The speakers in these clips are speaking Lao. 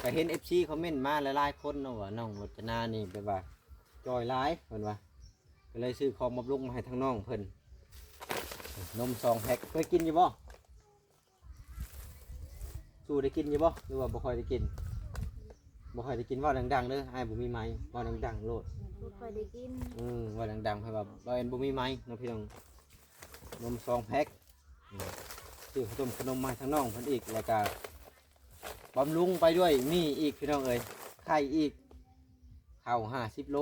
ກໍເຫັນເອັຟຊີຄອມເມັນມາຫຼາຍໆຄົນເນາະ ວ່ານ້ອງລົດຈະນານີ້ແບບວ່າຈ່ອຍຫຼາຍເພິ່ນວ່າ ກໍເລີຍຊື້ຂອງບຳລຸງມາໃຫ້ທາງນ້ອງເພິ່ນ ນົມສອງແພັກ. ເຄີຍກິນຢູ່ບໍ່? ສູ່ໄດ້ກິນຢູ່ບໍ່ ຫຼືວ່າບໍ່ຄ່ອຍໄດ້ກິນ? ບໍ່ຄ່ອຍໄດ້ກິນ. ເວົ້າດັງໆເດີ ອ້າຍບໍ່ມີໄມ ເວົ້າດັງໆໂລດ. ບໍ່ຄ່ອຍໄດ້ກິນ. ອືມ ເວົ້າດັງໆ ເພາະວ່າບ່າວແອນບໍ່ມີໄມເນາະພີ່ນ້ອງ. ນົມສອງແພັກ ອືມ ຊື້ເຂົ້າຕົ້ມຂະໜົມມາໃຫ້ທາງນ້ອງເພິ່ນອີກ ແລ້ວກະບຳລຸງໄປດ້ວຍໝີ່ອີກພີ່ນ້ອງເອີຍ ໄຂ່ອີກ ເຂົ້າຫ້າສິບໂລ.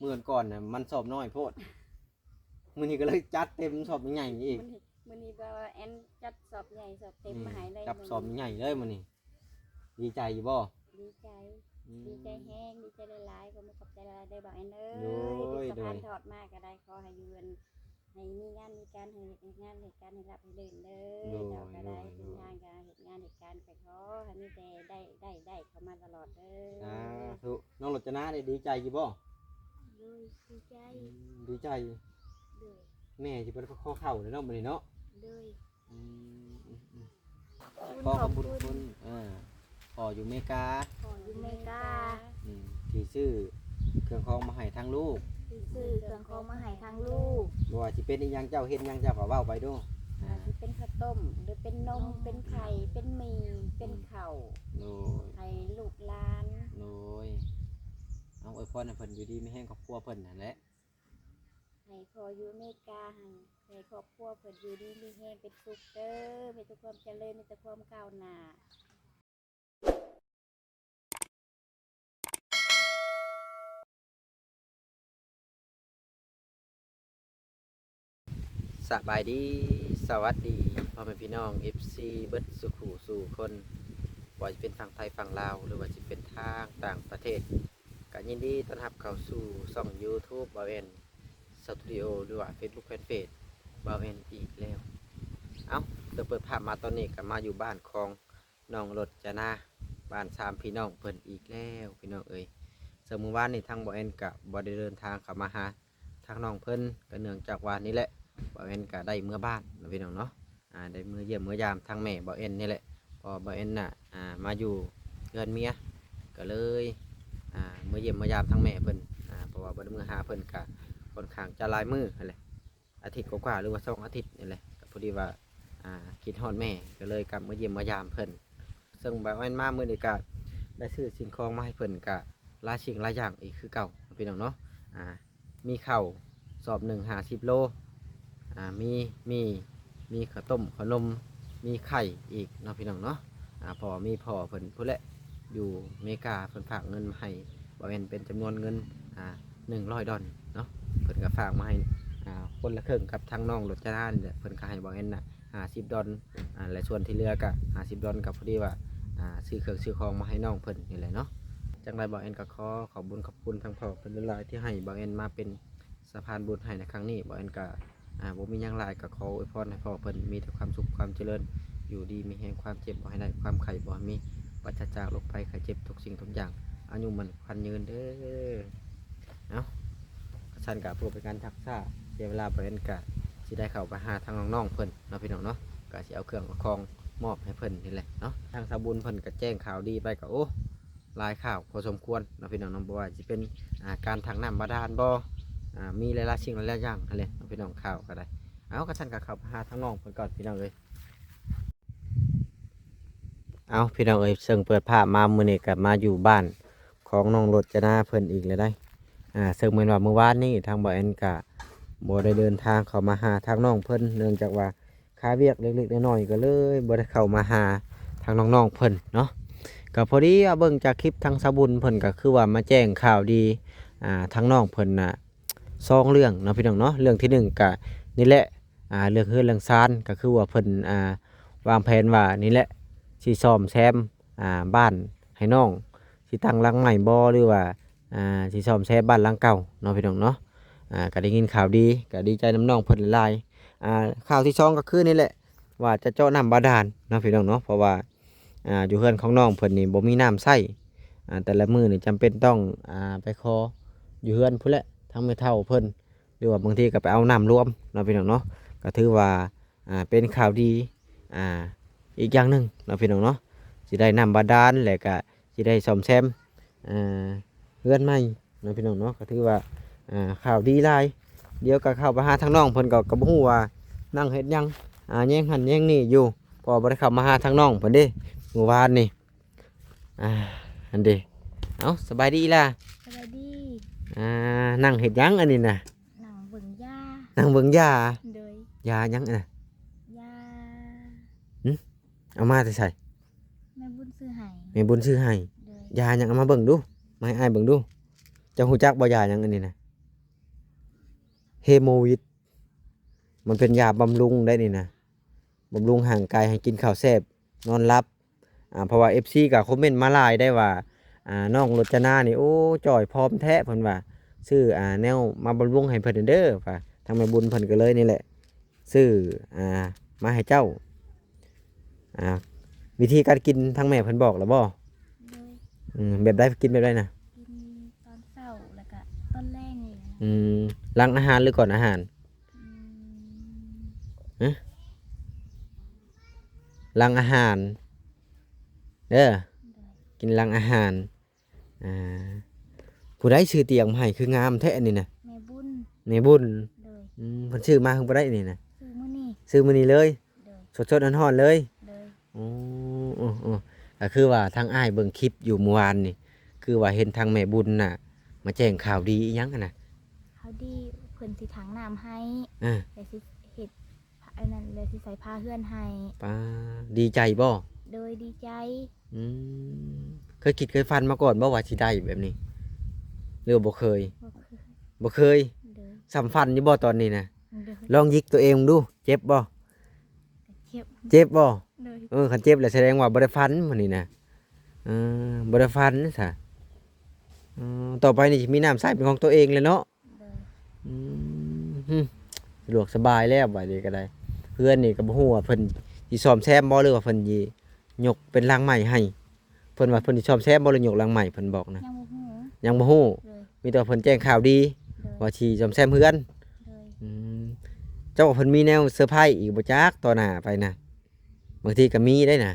ມື້ກ່ອນນະມັນສອບນ້ອຍໂພດ ມື້ນີ້ກໍເລີຍຈັດເຕັມສອບໃຫຍ່ອີກ. ມື້ນີ້ ມື້ນີ້ບ່າວແອນຈັດສອບໃຫຍ່ສອບເຕັມ ອືມ ມາໃຫ້ເລີຍ ຈັດສອບໃຫຍ່ເລີຍມື້ນີ້. ດີໃຈຢູ່ບໍ່? ດີໃຈ ອືມ ດີໃຈແຮງ ດີໃຈຫຼາຍໆ. ຂໍຂອບໃຈຫຼາຍໆເດີບ່າວແອນເອີຍ ໂດຍ ເປັນສະພານ ໂດຍ ທອດມາກໍໄດ້ ຂໍໃຫ້ຢູ່ ໃຫ້ມີງານມີການ ໃຫ້ເຮັດງານເຮັດການໃຫ້ລາບໃຫ້ລື່ນເດີ. ໂດຍ ເຈົ້າກໍໄດ້ ໂດຍ ເປັນຫຍັງກໍເຮັດງານເຮັດການໄປ ຂໍໃຫ້ມີແຕ່ໄດ້ ໄດ້ ໄດ້ເຂົ້າມາຕະຫຼອດເດີ. ສາທຸ. ນ້ອງລົດຈະນາໄດ້ດີໃຈຢູ່ບໍ່? ໂດຍ ດີໃຈ. ອືມ ດີໃຈ. ໂດຍ ແມ່ຊິບໍ່ໄດ້ໄປຂໍເຂົ້າແລ້ວເນາະ ມື້ນີ້ເນາະ. ໂດຍ ອືມ ອືມ ອືມ ຂໍຂອບຄຸນ ເອີ ພໍ່ຢູ່ເມກາ ພໍ່ຢູ່ເມກາ ອືມ ທີ່ຊື້ເຄື່ອງຂອງມາໃຫ້ທາງລູກ ທີ່ຊື້ເຄື່ອງຂອງມາໃຫ້ທາງລູກ. ບໍ່ວ່າຊິເປັນອີ່ຫຍັງ ເຈົ້າເຮັດຫຍັງ ເຈົ້າກໍເວົ້າໄປດູ. ອ່າ ຊິເປັນເຂົ້າຕົ້ມ ຫຼືເປັນນົມ ເປັນໄຂ່ ເປັນໝີ່ ເປັນເຂົ້າ ໂດຍ ໃຫ້ລູກຫຼານ ໂດຍ. ເອົາ ອວຍພອນໃຫ້ເພິ່ນຢູ່ດີມີແຮງ ຄອບຄົວເພິ່ນຫັ້ນແຫຼະ ໃຫ້ພໍ່ຢູ່ເມກາຫັ້ນ ໃຫ້ຄອບຄົວເພິ່ນຢູ່ດີມີແຮງເປັນສຸກເດີ ມີແຕ່ຄວາມຈະເລີນ ມີແຕ່ຄວາມກ້າວໜ້າ. ສະບາຍດີ ສະຫວັດດີ ພໍ່ແມ່ພີ່ນ້ອງ ເອັຟຊີ ເບິດສູ່ຄູ່ສູ່ຄົນ ບໍ່ວ່າຈະເປັນຝັ່ງໄທຝັ່ງລາວ ຫຼືວ່າຈະເປັນທາງຕ່າງປະເທດ ກໍຍິນດີຕ້ອນຮັບເຂົ້າສູ່ຊ່ອງຢູທູບ ບ່າວແອນ ສະຕູດິໂອ ຫຼືວ່າເຟສບຸກແຟນເພຈ ບ່າວແອນ ອີກແລ້ວ. ເອົ້າ ເຊິ່ງເປີດພາບມາຕອນນີ້ກໍມາຢູ່ບ້ານຂອງນ້ອງລົດຈະນາ ບ້ານສາມພີ່ນ້ອງເພິ່ນອີກແລ້ວ ພີ່ນ້ອງເອີຍ. ເຊິ່ງມື້ວານນີ້ທາງບ່າວແອນກໍບໍ່ໄດ້ເດີນທາງເຂົ້າມາຫາທາງນ້ອງເພິ່ນ ກໍເນື່ອງຈາກວ່ານີ້ແຫຼະ ບ່າວແອນກໍໄດ້ເມືອບ້ານເນາະ ພີ່ນ້ອງເນາະ. ອ່າ ໄດ້ເມືອຢ້ຽມເມືອຢາມທາງແມ່ບ່າວແອນນີ້ແຫຼະ ເພາະວ່າບ່າວແອນນະ ອ່າ ມາຢູ່ເຮືອນເມຍ ກໍເລີຍ ອ່າ ເມືອຢ້ຽມເມືອຢາມທາງແມ່ເພິ່ນ ອ່າ ເພາະວ່າບໍ່ໄດ້ເມືອຫາເພິ່ນກະຄ່ອນຂ້າງຈະຫຼາຍມື້ຫັ້ນແຫຼະ ອາທິດກວ່າໆ ຫຼືວ່າສອງອາທິດນີ້ແຫຼະ ກໍພໍດີວ່າ ອ່າ ຄິດຮອດແມ່ ກໍເລີຍກັບເມືອຢ້ຽມເມືອຢາມເພິ່ນ. ເຊິ່ງບ່າວແອນມາມື້ນີ້ກະໄດ້ຊື້ສິ່ງຂອງມາໃຫ້ເພິ່ນກະຫຼາຍສິ່ງຫຼາຍຢ່າງອີກຄືເກົ່າ ພີ່ນ້ອງເນາະ. ອ່າ ມີເຂົ້າສອບໜຶ່ງຫ້າສິບໂລ ອ່າ ມີໝີ່ ມີເຂົ້າຕົ້ມເຂົ້າໜົມ ມີໄຂ່ອີກເນາະ ພີ່ນ້ອງເນາະ. ອ່າ ເພາະວ່າມີພໍ່ເພິ່ນພຸ້ນແຫຼະ ຢູ່ເມກາ ເພິ່ນຝາກເງິນມາໃຫ້ບ່າວແອນເປັນຈຳນວນເງິນ ອ່າ ໜຶ່ງຮ້ອຍດອນເນາະ ເພິ່ນກໍຝາກມາໃຫ້ ອ່າ ຄົນລະເຄິ່ງກັບທາງນ້ອງລົດຈະນານີ້ແຫຼະ ເພິ່ນກໍໃຫ້ບ່າວແອນນະ ຫ້າສິບດອນ ອ່າ ແລະ ສ່ວນທີ່ເຫຼືອກະຫ້າສິບດອນ ກໍພໍດີວ່າ ອ່າ ຊື້ເຄື່ອງຊື້ຂອງມາໃຫ້ນ້ອງເພິ່ນນີ້ແຫຼະເນາະ. ຈັ່ງໃດບ່າວແອນກໍຂໍຂອບບຸນຂອບຄຸນທາງພໍ່ເພິ່ນຫຼາຍໆ ທີ່ໃຫ້ບ່າວແອນມາເປັນສະພານບຸນໃຫ້ໃນຄັ້ງນີ້. ບ່າວແອນກໍ ອ່າ ບໍ່ມີຫຍັງຫຼາຍ ກໍຂໍອວຍພອນໃຫ້ພໍ່ເພິ່ນມີແຕ່ຄວາມສຸກຄວາມຈະເລີນ ຢູ່ດີມີແຮງ ຄວາມເຈັບບໍ່ໃຫ້ໄດ້ ຄວາມໄຂ້ບໍ່ໃຫ້ມີ ປາສະຈາກໂລກໄພໄຂ້ເຈັບທຸກສິ່ງທຸກຢ່າງ ອາຍຸໝັ້ນຂວັນຍືນເດີ. ເອົ້າ ຄັນຊັ້ນກໍເພື່ອເປັນການຊັກຊ້າເສຍເວລາ ບ່າວແອນກະຊິໄດ້ເຂົ້າໄປຫາທາງນ້ອງໆເພິ່ນເນາະ ພີ່ນ້ອງເນາະ ກະຊິເອົາເຄື່ອງເອົາຂອງມອບໃຫ້ເພິ່ນນີ້ແຫຼະເນາະ. ທາງສາວບຸນເພິ່ນກະແຈ້ງຂ່າວດີໄປກະ ໂອ້ ຫຼາຍຂ່າວພໍສົມຄວນເນາະ ພີ່ນ້ອງເນາະ ບໍ່ວ່າຊິເປັນ ອ່າ ການຖັງນ້ຳບາດານບໍ ອ່າ ມີຫຼາຍໆສິ່ງຫຼາຍໆຢ່າງຫັ້ນແຫຼະເນາະ ພີ່ນ້ອງ ຂ່າວກະໄດ້. ເອົາ ຄັນຊັ້ນກະເຂົ້າໄປຫາທາງນ້ອງເພິ່ນກ່ອນ ພີ່ນ້ອງເອີຍ. ເອົາ ພີ່ນ້ອງເອີຍ ເຊິ່ງເປີດພາບມາມື້ນີ້ກໍມາຢູ່ບ້ານຂອງນ້ອງລົດຈະນາເພິ່ນອີກແລ້ວໄດ໋. ອ່າ ເຊິ່ງແມ່ນວ່າມື້ວານນີ້ທາງບ່າວແອນກໍບໍ່ໄດ້ເດີນທາງເຂົ້າມາຫາທາງນ້ອງເພິ່ນ ເນື່ອງຈາກວ່າຄາວຽກເລັກໆນ້ອຍໆ ກໍເລີຍບໍ່ໄດ້ເຂົ້າມາຫາທາງນ້ອງໆເພິ່ນເນາະ. ກໍພໍດີວ່າເບິ່ງຈາກຄລິບທາງສາວບຸນເພິ່ນກໍຄືວ່າມາແຈ້ງຂ່າວດີ ອ່າ ທາງນ້ອງເພິ່ນນະ ສອງເລື່ອງເນາະ ພີ່ນ້ອງເນາະ. ເລື່ອງທີໜຶ່ງກະນີ້ແຫຼະ ອ່າ ເລື່ອງເຮືອນເລື່ອງຊານ ກະຄືວ່າເພິ່ນ ອ່າ ວາງແຜນວ່ານີ້ແຫຼະ ຊິສ້ອມແຊມ ອ່າ ບ້ານໃຫ້ນ້ອງ ຊິຕັ້ງຫຼັງໃໝ່ບໍ ຫຼືວ່າ ອ່າ ຊິສ້ອມແຊມບ້ານຫຼັງເກົ່າເນາະ ພີ່ນ້ອງເນາະ. ອ່າ ກະໄດ້ຍິນຂ່າວດີ ກະດີໃຈນຳນ້ອງເພິ່ນຫຼາຍໆ. ອ່າ ຂ່າວທີສອງກະຄືນີ້ແຫຼະ ວ່າຈະເຈາະນ້ຳບາດານເນາະ ພີ່ນ້ອງເນາະ ເພາະວ່າ ອ່າ ຢູ່ເຮືອນຂອງນ້ອງເພິ່ນນີ້ບໍ່ມີນ້ຳໃຊ້ ອ່າ ແຕ່ລະມື້ນີ້ຈຳເປັນຕ້ອງ ອ່າ ໄປຂໍຢູ່ເຮືອນພຸ້ນແຫຼະ ທາງແມ່ເຖົ້າເພິ່ນ ຫຼືວ່າບາງທີກໍໄປເອົານ້ຳລວມເນາະ ພີ່ນ້ອງເນາະ. ກໍຖືວ່າ ອ່າ ເປັນຂ່າວດີ ອ່າ ອີກຢ່າງໜຶ່ງເນາະ ພີ່ນ້ອງເນາະ ຊິໄດ້ນ້ຳບາດານ ແລະກະ ຊິໄດ້ສ້ອມແຊມ ອ່າ ເຮືອນໃໝ່ເນາະ ພີ່ນ້ອງເນາະ. ກໍຖືວ່າ ອ່າ ຂ່າວດີຫຼາຍ. ດຽວກໍເຂົ້າໄປຫາທາງນ້ອງເພິ່ນ ກໍ ກໍບໍ່ຮູ້ວ່ານັ່ງເຮັດຫຍັງ ອ່າ ແຍງຫັ້ນແຍງນີ້ຢູ່ ເພາະວ່າບໍ່ໄດ້ເຂົ້າມາຫາທາງນ້ອງເພິ່ນເດ້ ມື້ວານນີ້. ອ່າ ອັນເດ ເອົ້າ ສະບາຍດີອີ່ຫຼ້າ. ສະບາຍດີ. ອ່າ ນັ່ງເຮັດຫຍັງອັນນີ້ນະ? ນັ່ງເບິ່ງຢາ. ນັ່ງເບິ່ງຢາ? ໂດຍ. ຢາຫຍັງອັນນະ? ຢາ. ຫຶ? ເອົາມາແຕ່ໃສ? ແມ່ບຸນຊື້ໃຫ້. ແມ່ບຸນຊື້ໃຫ້? ໂດຍ. ຢາຫຍັງ? ເອົາມາເບິ່ງດູ ມາໃຫ້ອ້າຍເບິ່ງດູ. ເຈົ້າຮູ້ຈັກບໍ່ ຢາຫຍັງອັນນີ້ນະ? ເຮໂມວິດ. ມັນເປັນຢາບຳລຸງໄດ໋ນີ້ນະ. ບຳລຸງຮ່າງກາຍໃຫ້ກິນເຂົ້າແຊບ ນອນຫຼັບ. ອ່າ ເພາະວ່າເອັຟຊີກໍຄອມເມັນມາຫຼາຍໄດ໋ວ່າ ອ່າ ນ້ອງລົດຈະນານີ້ ໂອ້ ຈ່ອຍຜອມແທ້ ເພິ່ນວ່າ. ຊື້ ອ່າ ແນວມາບຳລຸງໃຫ້ເພິ່ນເດີ ວ່າ. ທາງແມ່ບຸນເພິ່ນກໍເລີຍນີ້ແຫຼະ ຊື້ ອ່າ ມາໃຫ້ເຈົ້າ. ອ່າ ວິທີການກິນທາງແມ່ເພິ່ນບອກແລ້ວບໍ່? ໂດຍ. ອືມ ແບບໃດ? ກິນແບບໃດນະ? ກິນຕອນເຊົ້າ ແລ້ວກະຕອນແລງນີ້ນະ. ອືມ ຫຼັງອາຫານ ຫຼື ກ່ອນອາຫານ? ອືມ ຮະ? ຫຼັງອາຫານເດີ. ໂດຍ. ກິນຫຼັງອາຫານ. ອ່າ ຜູ້ໃດຊື້ຕຽງມາໃຫ້ ຄືງາມແທ້ອັນນີ້ນະ? ແມ່ບຸນ. ແມ່ບຸນ. ໂດຍ. ອືມ ເພິ່ນຊື້ມາເພິ່ງບໍ່ໄດ້ນີ້ນະ? ຊື້ມື້ນີ້. ຊື້ມື້ນີ້ເລີຍ? ໂດຍ. ສົດໆ ຮ້ອນໆ ເລີຍ? ໂດຍ. ໂອ້ ໂອ້ ໂອ້ ກໍຄືວ່າທາງອ້າຍເບິ່ງຄລິບຢູ່ມື້ວານນີ້ ຄືວ່າເຫັນທາງແມ່ບຸນນະ ມາແຈ້ງຂ່າວດີອີ່ຫຍັງຫັ້ນນະ? ຂ່າວດີ ເພິ່ນຊິຖັງນ້ຳໃຫ້. ອ່າ ແລ້ວຊິເຮັດ ອັນນັ້ນ ແລ້ວຊິໃສ່ຜ້າເຮືອນໃຫ້. ປ້າ ດີໃຈບໍ່? ໂດຍ ດີໃຈ. ອືມ ເຄີຍຄິດເຄີຍຝັນມາກ່ອນບໍ່ວ່າຊິໄດ້ແບບນີ້ ຫຼືວ່າບໍ່ເຄີຍ? ບໍ່ເຄີຍ. ບໍ່ເຄີຍ. ໂດຍ. ສ່ຳຝັນຢູ່ບໍ່ຕອນນີ້ນະ? ໂດຍ. ລອງຫຍິກຕົວເອງເບິ່ງດູ ເຈັບບໍ່? ເຈັບ. ເຈັບບໍ່? ໂດຍ. ເອີ ຄັນເຈັບແລ້ວສະແດງວ່າບໍ່ໄດ້ຝັນມື້ນີ້ນະ. ເອີ ບໍ່ໄດ້ຝັນຊະ. ເອີ ຕໍ່ໄປນີ້ຊິມີນ້ຳໃຊ້ເປັນຂອງຕົວເອງແລ້ວເນາະ. ໂດຍ. ອືມ ສະດວກສະບາຍແລ້ວບາດນີ້ກໍໄດ້. ເຮືອນນີ້ກໍບໍ່ຮູ້ວ່າເພິ່ນຊິສ້ອມແຊມບໍ່ ຫຼືວ່າເພິ່ນຊິຍົກເປັນຫຼັງໃໝ່ໃຫ້. ເພິ່ນວ່າເພິ່ນຊິສ້ອມແຊມບໍ່ ຫຼືຍົກຫຼັງໃໝ່ ເພິ່ນບອກນະ? ຍັງບໍ່ຮູ້. ຍັງບໍ່ຮູ້. ໂດຍ. ມີແຕ່ວ່າເພິ່ນແຈ້ງຂ່າວດີ. ໂດຍ. ວ່າຊິສ້ອມແຊມເຮືອນ. ໂດຍ. ອືມ ເຈົ້າວ່າເພິ່ນມີແນວເຊີໄພອີກບໍ່ຈັກຕໍ່ໜ້າໄປນະ? ບາງທີກໍມີໄດ້ນະ.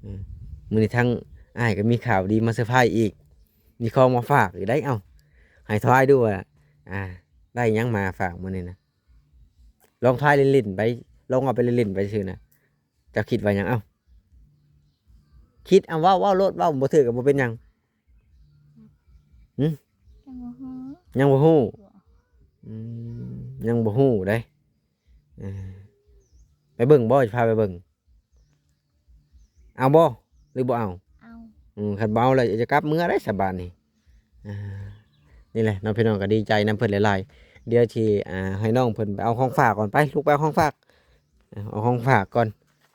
ອືມ ມື້ນີ້ທາງອ້າຍກໍມີຂ່າວດີມາເຊີໄພອີກ. ມີຂອງມາຝາກອີກໄດ໋. ເອົ້າ ໃຫ້ທາຍດູວ່າ ອ່າ ໄດ້ຫຍັງມາຝາກມື້ນີ້ນະ? ລອງທາຍຫຼິ້ນໆໄປ ລອງເອົາໄປຫຼິ້ນໆໄປຊື່ນະ. ເຈົ້າຄິດວ່າຫຍັງ? ເອົ້າ ຄິດ ເອົາ ເວົ້າ ເວົ້າໂລດ ເວົ້າບໍ່ຖືກກໍບໍ່ເປັນຫຍັງ. ຫຶ? ຍັງບໍ່ຮູ້. ຍັງບໍ່ຮູ້. ອືມ ຍັງບໍ່ຮູ້ເດ້. ເອີ ໄປເບິ່ງບໍ່? ຊິພາໄປເບິ່ງ. ເອົາບໍ່ ຫຼືບໍ່ເອົາ? ເອົາ. ອືມ ຄັນບໍ່ເອົາແລ້ວຈະກັບເມືອໄດ້ສະບາດນີ້. ອ່າ ນີ້ແຫຼະເນາະ ພີ່ນ້ອງ ກໍດີໃຈນຳເພິ່ນຫຼາຍໆ. ດຽວຊິ ອ່າ ໃຫ້ນ້ອງເພິ່ນໄປເອົາຂອງຝາກກ່ອນ. ໄປ ລູກ ໄປເອົາຂອງຝາກ. ເອົາຂອງຝາກກ່ອນ.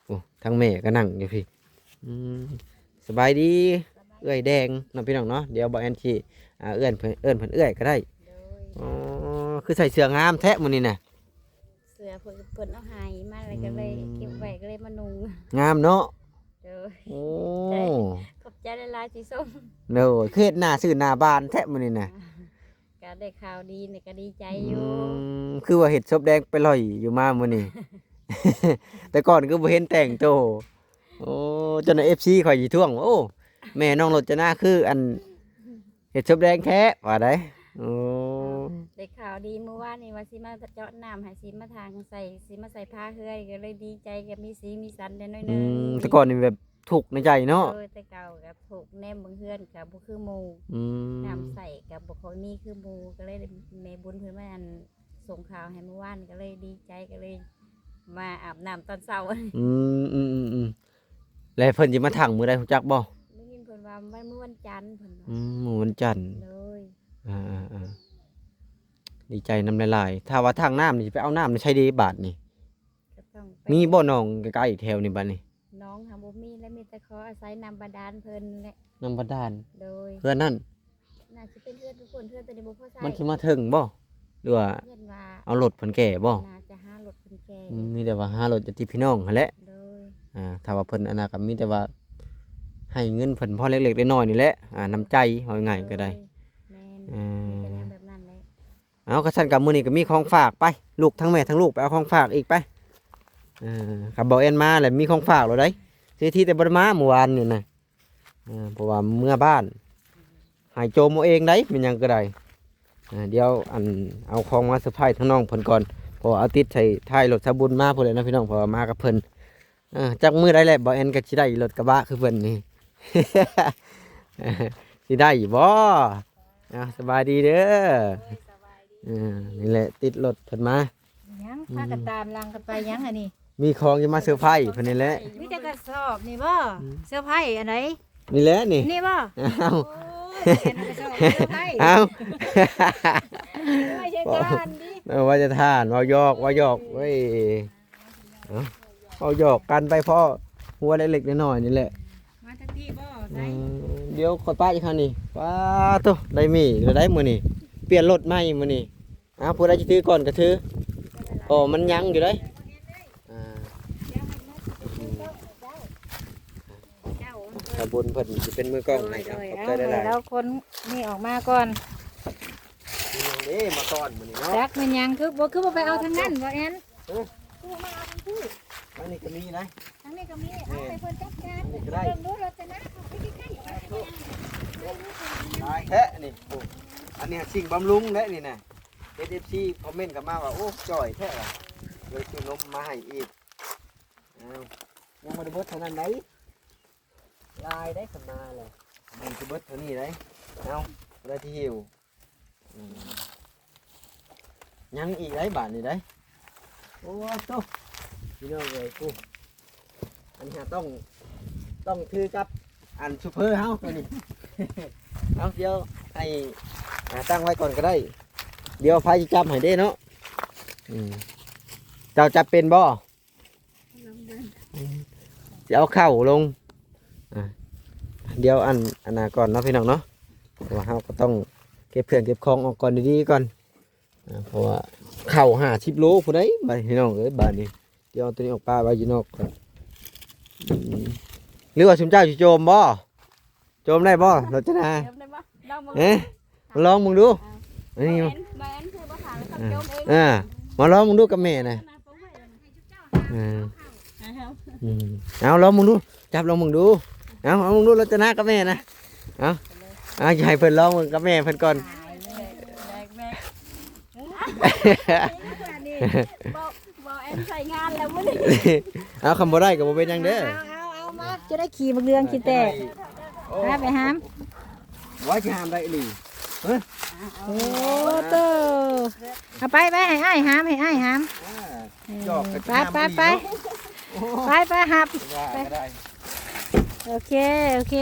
ໂອ້ ທາງແມ່ກໍນັ່ງຢູ່ພີ້. ອືມ ສະບາຍດີ ສະບາຍດີ ເອື້ອຍແດງເນາະ ພີ່ນ້ອງເນາະ. ດຽວບໍ່ແອນຊິ ອ່າ ເອີ້ນເພິ່ນ ເອີ້ນເພິ່ນເອື້ອຍກໍໄດ້. ໂດຍ. ອໍ ຄືໃສ່ເສື້ອງາມແທ້ມື້ນີ້ນະ. ເສື້ອເພິ່ນ ເພິ່ນເອົາໃຫ້ມາ ແລ້ວກໍເລີຍ ອືມ ເກັບໄວ້ ກໍເລີຍມານຸ່ງ. ງາມເນາະ. ໂດຍ. ໂອ້ ຂອບໃຈຫຼາຍໆທີ່ຊົມ. ໂດຍ. ຄືເຮັດໜ້າຊື່ໜ້າບານແທ້ມື້ນີ້ນະ. ກໍໄດ້ຂ່າວດີນີ້ກໍດີໃຈຢູ່. ອືມ ຄືວ່າເຮັດສົບແດງໄປລ່ອຍຢູ່ມາມື້ນີ້. ແຕ່ກ່ອນຄືບໍ່ເຫັນແຕ່ງໂຕ. ໂອ້ ຈົນເອັຟຊີຂ້ອຍຊິທ້ວງ ໂອ້ ແມ່ນ້ອງລົດຈະນາຄືອັນ ເຮັດສົບແດງແທ້ວ່າໄດ໋. ໂອ້ ໄດ້ຂ່າວດີມື້ວານນີ້ວ່າຊິມາເຈາະນ້ຳໃຫ້ ຊິມາຖາງໃສ່ ຊິມາໃສ່ຝາເຮືອນ ກໍເລີຍດີໃຈ ກໍມີສີມີສັນແດ່ໜ້ອຍໜຶ່ງ. ອືມ ແຕ່ກ່ອນນີ້ແບບທຸກໃນໃຈເນາະ. ໂດຍ ແຕ່ເກົ່າກໍທຸກ ແນມເບິ່ງເຮືອນກໍບໍ່ຄືໝູ່. ອືມ ນ້ຳໃຊ້ກໍບໍ່ຄ່ອຍມີຄືໝູ່ ກໍເລີຍໄດ້ແມ່ບຸນເພິ່ນມາ ອັນ ສົ່ງຂ່າວໃຫ້ມື້ວານ ກໍເລີຍດີໃຈ ກໍເລີຍມາອາບນ້ຳຕອນເຊົ້າ. ອືມ ອືມ ອືມ ອືມ ແລ້ວເພິ່ນຊິມາຖັງມື້ໃດຮູ້ຈັກບໍ່? ໄດ້ຍິນເພິ່ນວ່າວັນ ມື້ວັນຈັນເພິ່ນວ່າ. ອືມ ມື້ວັນຈັນ. ໂດຍ. ອ່າ ໆ ດີໃຈນຳຫຼາຍໆ. ຖ້າວ່າຖັງນ້ຳນີ້ ຊິໄປເອົານ້ຳໃນໃສເດບາດນີ້? ກໍຕ້ອງໄປ ມີບໍ່ໜອງໃກ້ໆແຖວນີ້ບາດນີ້? ໜອງຫາບໍ່ມີ ແລະ ມີແຕ່ຂໍອາໄສນ້ຳບາດານເພິ່ນແຫຼະ. ນ້ຳບາດານ. ໂດຍ. ເຮືອນນັ້ນ ໜ້າຊິເປັນເຮືອນທຸກຄົນ ເຮືອນຕົວນີ້ບໍ່ພໍໃຊ້. ມັນຊິມາເຖິງບໍ່ ຫຼືວ່າ ເພິ່ນວ່າ ເອົາລົດເພິ່ນແກ່ບໍ່? ໜ້າຈະຫາລົດເພິ່ນແກ່. ອືມ ມີແຕ່ວ່າຫາລົດຍາດຕິພີ່ນ້ອງຫັ້ນແຫຼະ. ໂດຍ. ອ່າ ຖ້າວ່າເພິ່ນອັນນັ້ນກໍມີແຕ່ວ່າໃຫ້ເງິນເພິ່ນພໍເລັກໆນ້ອຍໆນີ້ແຫຼະ ອ່າ ນ້ຳໃຈ ເວົ້າງ່າຍໆກໍໄດ້. ໂດຍ. ແມ່ນ. ເອີ ມີແຕ່ແນວແບບນັ້ນແຫຼະ. ເອົາ ຄັນຊັ້ນກໍມື້ນີ້ກໍມີຂອງຝາກ ໄປ ລູກ ທັງແມ່ທັງລູກໄປເອົາຂອງຝາກອີກ ໄປ. ເອີ ຄັນບໍ່ແອນມາແລ້ວມີຂອງຝາກໂລດໃດ໋ ເສຍທີແຕ່ບໍ່ໄດ້ມາມື້ວານນີ້ນະ. ເອີ ເພາະວ່າເມືອບ້ານ ໃຫ້ໂຈມເອົາເອງໄດ໋ ແມ່ນຫຍັງກໍໄດ້. ອ່າ ດຽວອັນ ເອົາຂອງມາເຊີໄພທາງນ້ອງເພິ່ນກ່ອນ ເພາະວ່າເອົາຕິດໃສ່ທ້າຍລົດສາວບຸນມາພຸ້ນແຫຼະເນາະພີ່ນ້ອງ ເພາະວ່າມາກັບເພິ່ນ. ເອີ ຈັກມື້ໃດແຫຼະ ບໍ່ແອນກໍຊິໄດ້ລົດກະບະຄືເພິ່ນນີ້ ຊິໄດ້ຢູ່ບໍ່? ເອົາ ສະບາຍດີເດີ. ເອີ ນີ້ແຫຼະ ຕິດລົດເພິ່ນມາ. ຫຍັງ ອືມ ພາກັນຕາມຫຼັງກັນໄປຫຍັງອັນນີ້? ມີຂອງຈະມາເຊີໄພເພິ່ນນີ້ແຫຼະ. ມີແຕ່ກະສອບນີ້ບໍ່? ອືມ ເຊີໄພອັນໃດ? ນີ້ແຫຼະນີ້ ນີ້ບໍ່? ອ້າວ ໂອ້ຍ ເຫັນແຕ່ກະສອບເຊີໄພ. ອ້າວ ໄວ້ໃຫ້ທານຕິ? ເອີ ໄວ້ໃຫ້ທານ ເວົ້າຫຍອກ ເວົ້າຫຍອກ ເອີ ເວີ້ຍ. ເອົ້າ ເວົ້າຫຍອກກັນໄປພໍ ຫົວເລັກໆນ້ອຍໆນີ້ແຫຼະ. ມາທາງພີ້ບໍ່? ໃສ? ອືມ ດຽວຂ້ອຍປະຢູ່ຂ້າງນີ້. ປາໂທ້ ໄດ້ມີແລ້ວໄດ໋ມື້ນີ້ ປ່ຽນລົດໃໝ່ມື້ນີ້. ອ້າວ ຜູ້ໃດຈະຖືກ່ອນກໍຖື ເພາະມັນຍັງຢູ່ເດ້. ອ່າ ອືມ ຂອບຄຸນເພິ່ນທີ່ເປັນມືກ້ອງໃຫ້. ເອົາ ຂອບໃຈຫຼາຍໆ. ເອົາ ເອົາຄົນນີ້ອອກມາກ່ອນ. ມີຫຍັງເດ້ມາຕ້ອນມື້ນີ້ເນາະ? ຈັກແມ່ນຫຍັງ ຄືບໍ່ ຄືບໍ່ໄປເອົາທາງນັ້ນບໍ່ແອນ? ເອີ ຄືບໍ່ມາເອົາທາງພີ້? ທາງນີ້ກໍມີນະ ທາງນີ້ກໍມີ. ແມ່ນ ເອົາໃຫ້ເພິ່ນຈັດການ ນີ້ກໍໄດ້ ເບິ່ງດູລົດຈະນະ ເອົາໄປໃກ້ໆ ຫຼາຍແທ້ນີ້. ໂອ້ ອັນນີ້ສິ່ງບຳລຸງແຫຼະນີ້ນະ. ເອັຟຊີຄອມເມັນເຂົ້າມາວ່າ ໂອ້ ຈ່ອຍແທ້ວ່າ ເລີຍຊື້ນົມມາໃຫ້ອີກ. ອ້າວ ຍັງບໍ່ໄດ້ເບິດເທົ່ານັ້ນໃດ ຫຼາຍໄດ໋ ຄັນມາແລ້ວ ມັນຊິເບິດເທົ່ານີ້ໃດ໋. ເອົາ ຜູ້ໃດທີ່ຫິວ ອືມ ຍັງອີກໄດ໋ບາດນີ້ໄດ໋. ໂອ້ໂຕ ພີ່ນ້ອງເອີຍ ຜູ້ ອັນນີ້ຕ້ອງ ຕ້ອງຖືກັບອັນຊູເຟີເຮົາຕົວນີ້. ເອົາ ດຽວໃຫ້ ອ່າ ຕັ້ງໄວ້ກ່ອນກໍໄດ້ ດຽວໃຜຊິຈັບໃຫ້ເດ້ເນາະ. ອືມ ເຈົ້າຈັບເປັນບໍ່? ອືມ ຊິເອົາເຂົ້າລົງ. ອ່າ ດຽວອັນ ອັນນັ້ນກ່ອນເນາະພີ່ນ້ອງເນາະ ເພາະວ່າເຮົາກໍຕ້ອງເກັບເຄື່ອງເກັບຂອງອອກກ່ອນ ດີໆກ່ອນ. ອ່າ ເພາະວ່າເຂົ້າຫ້າສິບໂລພຸ້ນໃດ໋ ບາດ ພີ່ນ້ອງເອີຍ ບາດນີ້. ດຽວເອົາຕົວນີ້ອອກປະໄວ້ຢູ່ນອກກ່ອນ. ອືມ ຫຼືວ່າຊຸມເຈົ້າຊິໂຈມບໍ່? ໂຈມໄດ້ບໍ່ ລົດຈະນາ? ໂຈມໄດ້ບໍ່? ລອງເບິ່ງ ເອີ ມາລອງເບິ່ງດູ. ເອົາ ອັນນີ້ ບໍ່ແມ່ນ ບໍ່ແມ່ນ ຄືບໍ່ຖາມ ເອີ ຕ້ອງໂຈມເອງ. ເອີ ມາລອງເບິ່ງດູກັບແມ່ນະ. ເອີ ອືມ ເອົາລອງເບິ່ງດູ ຈັບລອງເບິ່ງດູ. ເອົາ ເອົາເບິ່ງດູ ລົດຈະນາກັບແມ່ນະ. ເອົາ ເອົາ ໃຫ້ເພິ່ນລອງເບິ່ງກັບແມ່ເພິ່ນກ່ອນ. ແບກ ແບກ ບໍ່ ບໍ່ແອນໃຊ້ງານແລ້ວມື້ນີ້. ເອົາ ຄັນບໍ່ໄດ້ກໍບໍ່ເປັນຫຍັງເດີ. ເອົາ ເອົາ ເອົາ ມາ ຈະໄດ້ຂີ່ບັກເຫຼືອງຂີ້ແຕກ. ໂອ້ ພາໄປຫາມ. ວ່າຊິຫາມໄດ້ອີ່ຫຼີ. ເອີ ໂອ້ໂຕ ເອົາໄປ ໄປ ໃຫ້ອ້າຍຫາມ ໃຫ້ອ້າຍຫາມ. ອ່າ ເອີ ຢອກກັນ ໄປ ຫາມ ໄປ ອີ່ຫຼີ ໄປ ເນາະ. ໂອ້ ໄປ ໄປ ຮັບ ວ່າ ໄປ ກໍໄດ້. ໂອເຄ ໂອເຄ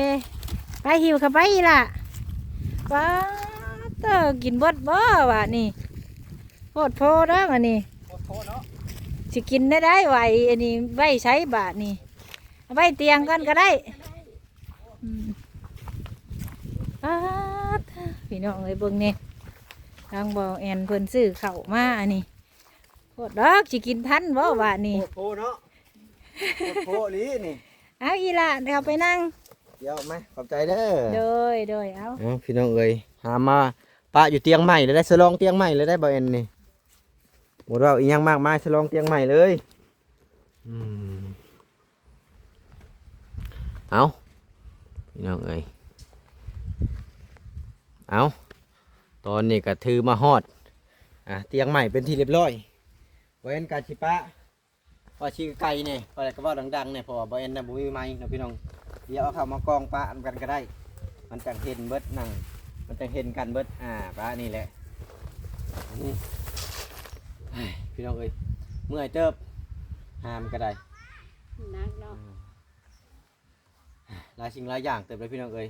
ໄປ ຫິ້ວເຂົ້າໄປອີ່ຫຼ້າ. ປາດໂທ້ ກິນເບິດບໍ່ບາດນີ້? ໂພດໂພເດີບາດນີ້ ໂພດໂພເນາະ. ຊິກິນໄດ້ໄດ໋ ໄວ້ອັນນີ້ ໄວ້ໃສບາດນີ້? ເອົາໄວ້ຕຽງກ່ອນກໍໄດ້. ອືມ ປາດ ພີ່ນ້ອງເອີຍ ເບິ່ງແດ່ ທາງບໍ່ແອນເພິ່ນຊື້ເຂົ້າມາອັນນີ້. ໂພດດອກ ຊິກິນທັນບໍ່ບາດນີ້? ໂພດໂພເນາະ ໂພດໂພອີ່ຫຼີນີ້. ເອົາ ອີ່ຫຼ້າ ເຂົ້າໄປນັ່ງ. ດຽວມາ ຂອບໃຈເດີ. ໂດຍ ໂດຍ ເອົາ ເອົາ ພີ່ນ້ອງເອີຍ ຫາມາປະຢູ່ຕຽງໃໝ່ເລີຍໄດ໋ ສະຫຼອງຕຽງໃໝ່ເລີຍໄດ໋ ບໍ່ແອນນີ້. ບໍ່ເວົ້າອີ່ຫຍັງມາກມາຍ ສະຫຼອງຕຽງໃໝ່ເລີຍ. ອືມ ເອົາ ພີ່ນ້ອງເອີຍ ເອົາ ຕອນນີ້ກໍຖືມາຮອດ ອ່າ ຕຽງໃໝ່ເປັນທີ່ລຽບຮ້ອຍ. ບໍ່ແອນກໍຊິປະ ວ່າຊິໄກແດ່ ວ່າແລ້ວກໍເວົ້າດັງໆແດ່ ເພາະວ່າບໍ່ແອນນະ ບໍ່ມີໄມເນາະ ພີ່ນ້ອງ. ດຽວເອົາເຂົ້າມາກອງປະນຳກັນກໍໄດ້ ມັນຈັ່ງເຫັນເບິດ ນັ່ງ ມັນຈັ່ງເຫັນກັນເບິດ. ອ່າ ປະນີ້ແຫຼະ ນີ້ ເຮີ້ຍ ພີ່ນ້ອງເອີຍ ເມື່ອຍເຕີບ ຫາມກໍໄດ້ ໜັກເນາະ. ອ່າ ຫຼາຍສິ່ງຫຼາຍຢ່າງເຕີບເລີຍ ພີ່ນ້ອງເອີຍ.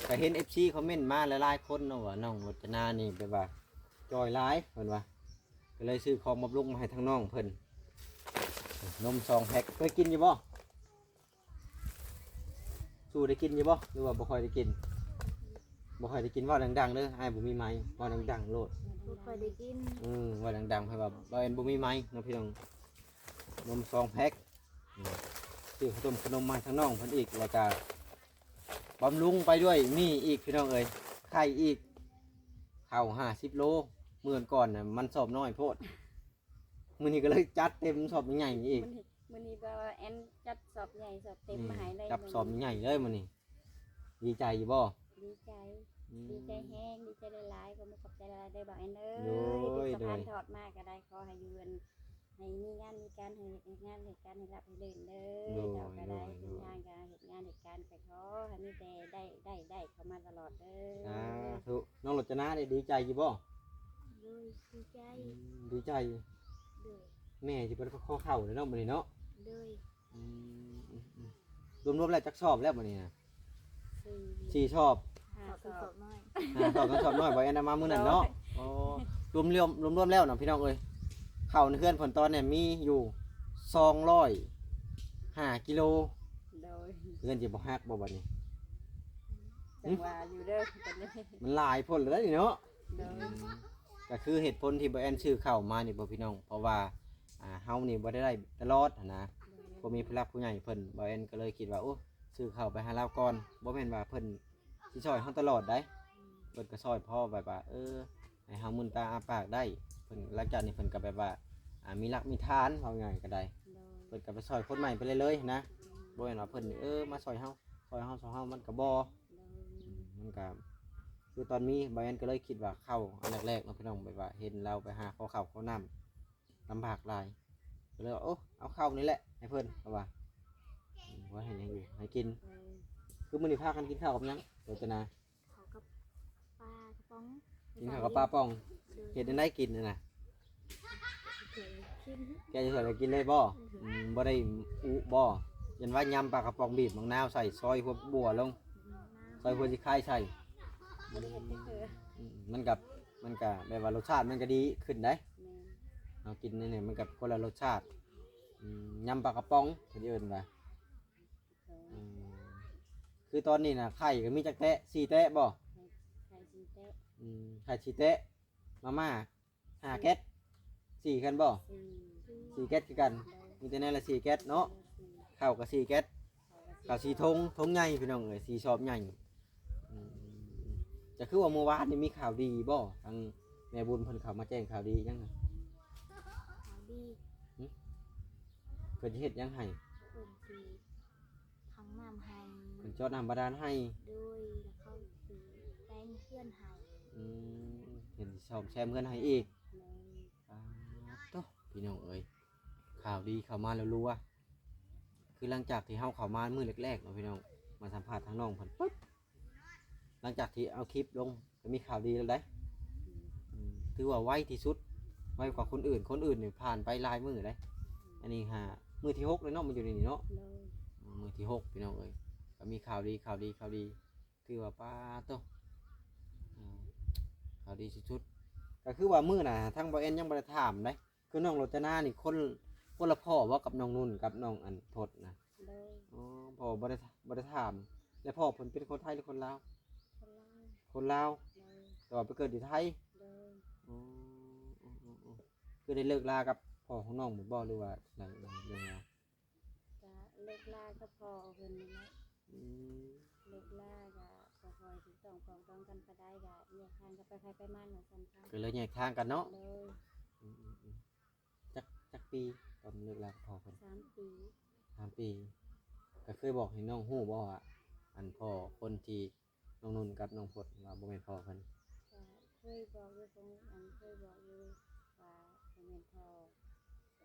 ກໍເຫັນເອັຟຊີຄອມເມັນມາຫຼາຍໆຄົນເນາະ ວ່ານ້ອງລົດຈະນານີ້ແບບວ່າຈ່ອຍຫຼາຍ ເພິ່ນວ່າ ກໍເລີຍຊື້ຂອງບຳລຸງມາໃຫ້ທາງນ້ອງເພິ່ນ. ນົມສອງແພັກ ເຄີຍກິນຢູ່ບໍ່? ສູ່ໄດ້ກິນຢູ່ບໍ່ ຫຼືວ່າບໍ່ຄ່ອຍໄດ້ກິນ? ບໍ່ຄ່ອຍໄດ້ກິນ. ເວົ້າດັງໆເດີ ອ້າຍບໍ່ມີໄມ ເວົ້າດັງໆໂລດ. ບໍ່ຄ່ອຍໄດ້ກິນ. ອືມ ເວົ້າດັງໆ ໃຜວ່າບໍ່ແອນບໍ່ມີໄມເນາະ ພີ່ນ້ອງ. ນົມສອງແພັກ ອືມ ຊື້ເຂົ້າຕົ້ມຂະໜົມມາໃຫ້ທາງນ້ອງເພິ່ນອີກ ແລ້ວກະບຳລຸງໄປດ້ວຍໝີ່ອີກ ພີ່ນ້ອງເອີຍ ໄຂ່ອີກ. ເຂົ້າຫ້າສິບໂລ ມື້ກ່ອນນະມັນສອບນ້ອຍໂພດ. ມື້ນີ້ກໍເລີຍຈັດເຕັມສອບໃຫຍ່ອີກ. ມື້ນີ້ ມື້ນີ້ບໍ່ແອນຈັດສອບໃຫຍ່ສອບເຕັມມາໃຫ້ເລີຍ. ອືມ ຈັດສອບໃຫຍ່ເລີຍມື້ນີ້. ດີໃຈຢູ່ບໍ່? ດີໃຈ ອືມ ດີໃຈແຮງ ດີໃຈຫຼາຍໆ ຂອບໃຈຫຼາຍໆເດີບ່າວແອນເອີຍ ໂດຍ ທີ່ສະພານ ໂດຍ ທອດມາກໍໄດ້ ຂໍໃຫ້ຢູ່ ໃຫ້ມີງານມີການ ໃຫ້ເຮັດງານເຮັດການ ໃຫ້ລາບໃຫ້ລື່ນເດີ ໂດຍ ເຈົ້າກໍໄດ້ ໂດຍ ເສັ້ນທາງກໍເຮັດງານເຮັດການ ກໍຂໍໃຫ້ມີແຕ່ໄດ້ ໄດ້ ໄດ້ເຂົ້າມາຕະຫຼອດເດີ ສາທຸ. ນ້ອງລົດຈະນາໄດ້ດີໃຈຢູ່ບໍ່? ໂດຍ ດີໃຈ ອືມ ດີໃຈ ໂດຍ ແມ່ຊິບໍ່ໄດ້ຂໍເຂົ້າແລ້ວເນາະ ມື້ນີ້ເນາະ ໂດຍ ອືມ ອືມ ອືມ ລວມໆແລ້ວຈັກສອບແລ້ວບັດນີ້ນະ? ສີ່ ສີ່ສອບ ຫ້າສອບ ສອບນ້ອຍ ຫ້າສອບ ສອບນ້ອຍ ບໍ່ແອນນຳມາມື້ນັ້ນເນາະ ໂດຍ ອໍ ລວມໆ ລວມໆແລ້ວນະພີ່ນ້ອງເອີຍ ເຂົ້າໃນເຮືອນເພິ່ນຕອນນີ້ມີຢູ່ສອງຮ້ອຍຫ້າກິໂລ ໂດຍ ເຮືອນຊິບໍ່ຫັກບໍ່ບັດນີ້? ຈັງວ່າຢູ່ເດີ ມັນຫຼາຍໂພດແລ້ວນີ້ເນາະ ໂດຍ ອືມ ກໍຄືເຫດຜົນທີ່ບໍ່ແອນຊື້ເຂົ້າມານີ້ບໍ່ພີ່ນ້ອງ ເພາະວ່າ ອ່າ ເຮົານີ້ບໍ່ໄດ້ໄດ້ຕະຫຼອດຫັ້ນນະ ໂດຍ ບໍ່ມີຜູ້ຫຼັກຜູ້ໃຫຍ່ເພິ່ນ ບ່າວແອນກໍເລີຍຄິດວ່າ ໂອ້ ຊື້ເຂົ້າໄປໃຫ້ລາວກ່ອນ ບໍ່ແມ່ນວ່າເພິ່ນຊິຊ່ອຍເຮົາຕະຫຼອດໃດ ອືມ ເພິ່ນກໍຊ່ອຍພໍແບບວ່າ ເອີ ໃຫ້ເຮົາມືນຕາອ້າປາກໄດ້ ເພິ່ນ ຫຼັງຈາກນີ້ເພິ່ນກໍແບບວ່າ ອ່າ ມີຫຼັກມີຖານ ເວົ້າງ່າຍກໍໄດ້ ໂດຍ ເພິ່ນກໍໄປຊ່ອຍຄົນໃໝ່ໄປເລື້ອຍໆຫັ້ນນະ ອືມ ບໍ່ແມ່ນວ່າເພິ່ນ ເອີ ມາຊ່ອຍເຮົາ ຊ່ອຍເຮົາ ຊ່ອຍເຮົາ ມັນກໍບໍ່ ໂດຍ ອືມ ມັນກໍ ຄືຕອນມີ ບ່າວແອນກໍເລີຍຄິດວ່າເຂົ້າອັນແລກໆເນາະພີ່ນ້ອງ ແບບວ່າເຫັນລາວໄປຫາຂໍເຂົ້າຂໍນ້ຳ ລຳບາກຫຼາຍ ກໍເລີຍວ່າ ໂອ້ ເອົາເຂົ້ານີ້ແຫຼະໃຫ້ເພິ່ນ ເຂົາວ່າ ອືມ ວ່າໃຫ້ຫຍັງຢູ່ ໃຫ້ກິນ ເອີ ຄືມື້ນີ້ພາກັນກິນເຂົ້າກັບຫຍັງ ໂລຈະນາ? ເຂົ້າກັບປາກະປ໋ອງ ກິນເຂົ້າກັບປາປ໋ອງ ໂດຍ ເຮັດແນວໃດກິນຫັ້ນນະ? ແກະໃສ່ຖ້ວຍແລ້ວກິນເລີຍບໍ່? ອືມ ອືມ ບໍ່ໄດ້ອຸບໍ່? ຢ້ານວ່າຍຳປາກະປ໋ອງ ບີບໝາກນາວໃສ່ ຊອຍຫົວບົວລົງ ອືມ ຊອຍຫົວສີຄາຍໃສ່ ບໍ່ໄດ້ເຮັດຈັກເທື່ອ ອືມ ມັນກະ ມັນກະແບບວ່າລົດຊາດມັນກະດີຂຶ້ນໄດ໋ ແມ່ນ ເຮົາກິນອັນນີ້ມັນກະຄົນລະລົດຊາດ ອືມ ຍຳປາກະປ໋ອງເພິ່ນເອີ້ນວ່າ ໂດຍ ອືມ ຄືຕອນນີ້ນະ ໄຂ່ກໍມີຈັກແຕະ ສີ່ແຕະບໍ່? ໄຂ່ ໄຂ່ສີ່ແຕະ ອືມ ໄຂ່ສີ່ແຕະ ມາມ່າຫ້າແກັດ ສີ່ຄືກັນບໍ່? ສີ່ ສີ່ແກັດຄືກັນ ໂດຍ ມີແຕ່ແນວລະສີ່ແກັດເນາະ ໂດຍ ສີ່ ເຂົ້າກໍສີ່ແກັດ ເຂົ້າກໍສີ່ ເຂົ້າສີ່ຖົງ ຖົງໃຫຍ່ພີ່ນ້ອງເອີຍ ສີ່ສອບໃຫຍ່ ອືມ ຈະຄືວ່າມື້ວານນີ້ມີຂ່າວດີບໍ່? ທາງແມ່ບຸນເພິ່ນເຂົ້າມາແຈ້ງຂ່າວດີຫຍັງ? ຂ່າວດີ ຫຶ? ເພິ່ນຊິເຮັດຫຍັງໃຫ້? ເພິ່ນຊິຂັງນ້ຳໃຫ້ ເພິ່ນເຈາະນ້ຳບາດານໃຫ້ ໂດຍ ແລ້ວເຂົາຊິແປງເຮືອນໃຫ້ ອືມ ເພິ່ນຊິສ້ອມແຊມເຮືອນໃຫ້ອີກ ໂດຍ ປາດໂທ້ ພີ່ນ້ອງເອີຍ ຂ່າວດີເຂົ້າມາລັວໆ ຄືຫຼັງຈາກທີ່ເຮົາເຂົ້າມາມື້ແລກໆເນາະພີ່ນ້ອງ ມາສຳພາດທາງນ້ອງເພິ່ນປຶບ ຫຼັງຈາກທີ່ເອົາຄລິບລົງກໍມີຂ່າວດີແລ້ວໄດ໋ ອືມ ອືມ ຖືວ່າໄວທີ່ສຸດ ໄວກວ່າຄົນອື່ນ ຄົນອື່ນນີ້ຜ່ານໄປຫຼາຍມື້ໄດ໋ ອັນນີ້ຫາມື້ທີຫົກແລ້ວເນາະ ມາຢູ່ໃນນີ້ເນາະ ໂດຍ ອືມ ມື້ທີຫົກ ພີ່ນ້ອງເອີຍ ກໍມີຂ່າວດີ ຂ່າວດີ ຂ່າວດີ ຖືວ່າ ປາດໂທ້ ອືມ ຂ່າວດີສຸດໆ ກໍຄືວ່າມື້ໜ້າທາງບ່າວແອນຍັງບໍ່ໄດ້ຖາມໄດ໋ ຄືນ້ອງໂລຈະນານີ້ຄົນ ຄົນລະພໍ່ບໍ່ກັບນ້ອງນຸ່ນກັບນ້ອງອັນທົດນະ? ໂດຍ ອໍ ພໍ່ບໍ່ໄດ້ ບໍ່ໄດ້ຖາມ ແລ້ວພໍ່ເພິ່ນເປັນຄົນໄທຫຼືຄົນລາວ? ຄົນລາວ ຄົນລາວ ໂດຍ ແຕ່ວ່າໄປເກີດຢູ່ໄທ? ໂດຍ ອໍ ຄືໄດ້ເລີກລາກັບພໍ່ຂອງນ້ອງໝົດບໍ່ ຫຼືວ່າຈັ່ງໃດ? ກະເລີກລາກັບພໍ່ເພິ່ນນັ້ນແຫຼະ ອືມ ເລີກລາກະບໍ່ຄ່ອຍຖືກຕ້ອງປອງດອງກັນປານໃດ ກະແຍກທາງກັນໄປໃຜໄປມັນວ່າຊັ້ນຊະ ກໍເລີຍແຍກທາງກັນເນາະ ໂດຍ ອືມໆໆ ຈັກ ຈັກປີຕອນເລີກລາກັບພໍ່ເພິ່ນ? ສາມປີ ສາມປີ ກໍເຄີຍບອກໃຫ້ນ້ອງຮູ້ບໍ່ວ່າ ອັນພໍ່ຄົນທີ່ ນ້ອງນຸ່ນກັບນ້ອງພົດວ່າບໍ່ແມ່ນພໍ່ເພິ່ນ? ກະເຄີຍບອກຢູ່ ເຄີຍ ອັນ ເຄີຍບອກຢູ່ວ່າບໍ່ແມ່ນພໍ່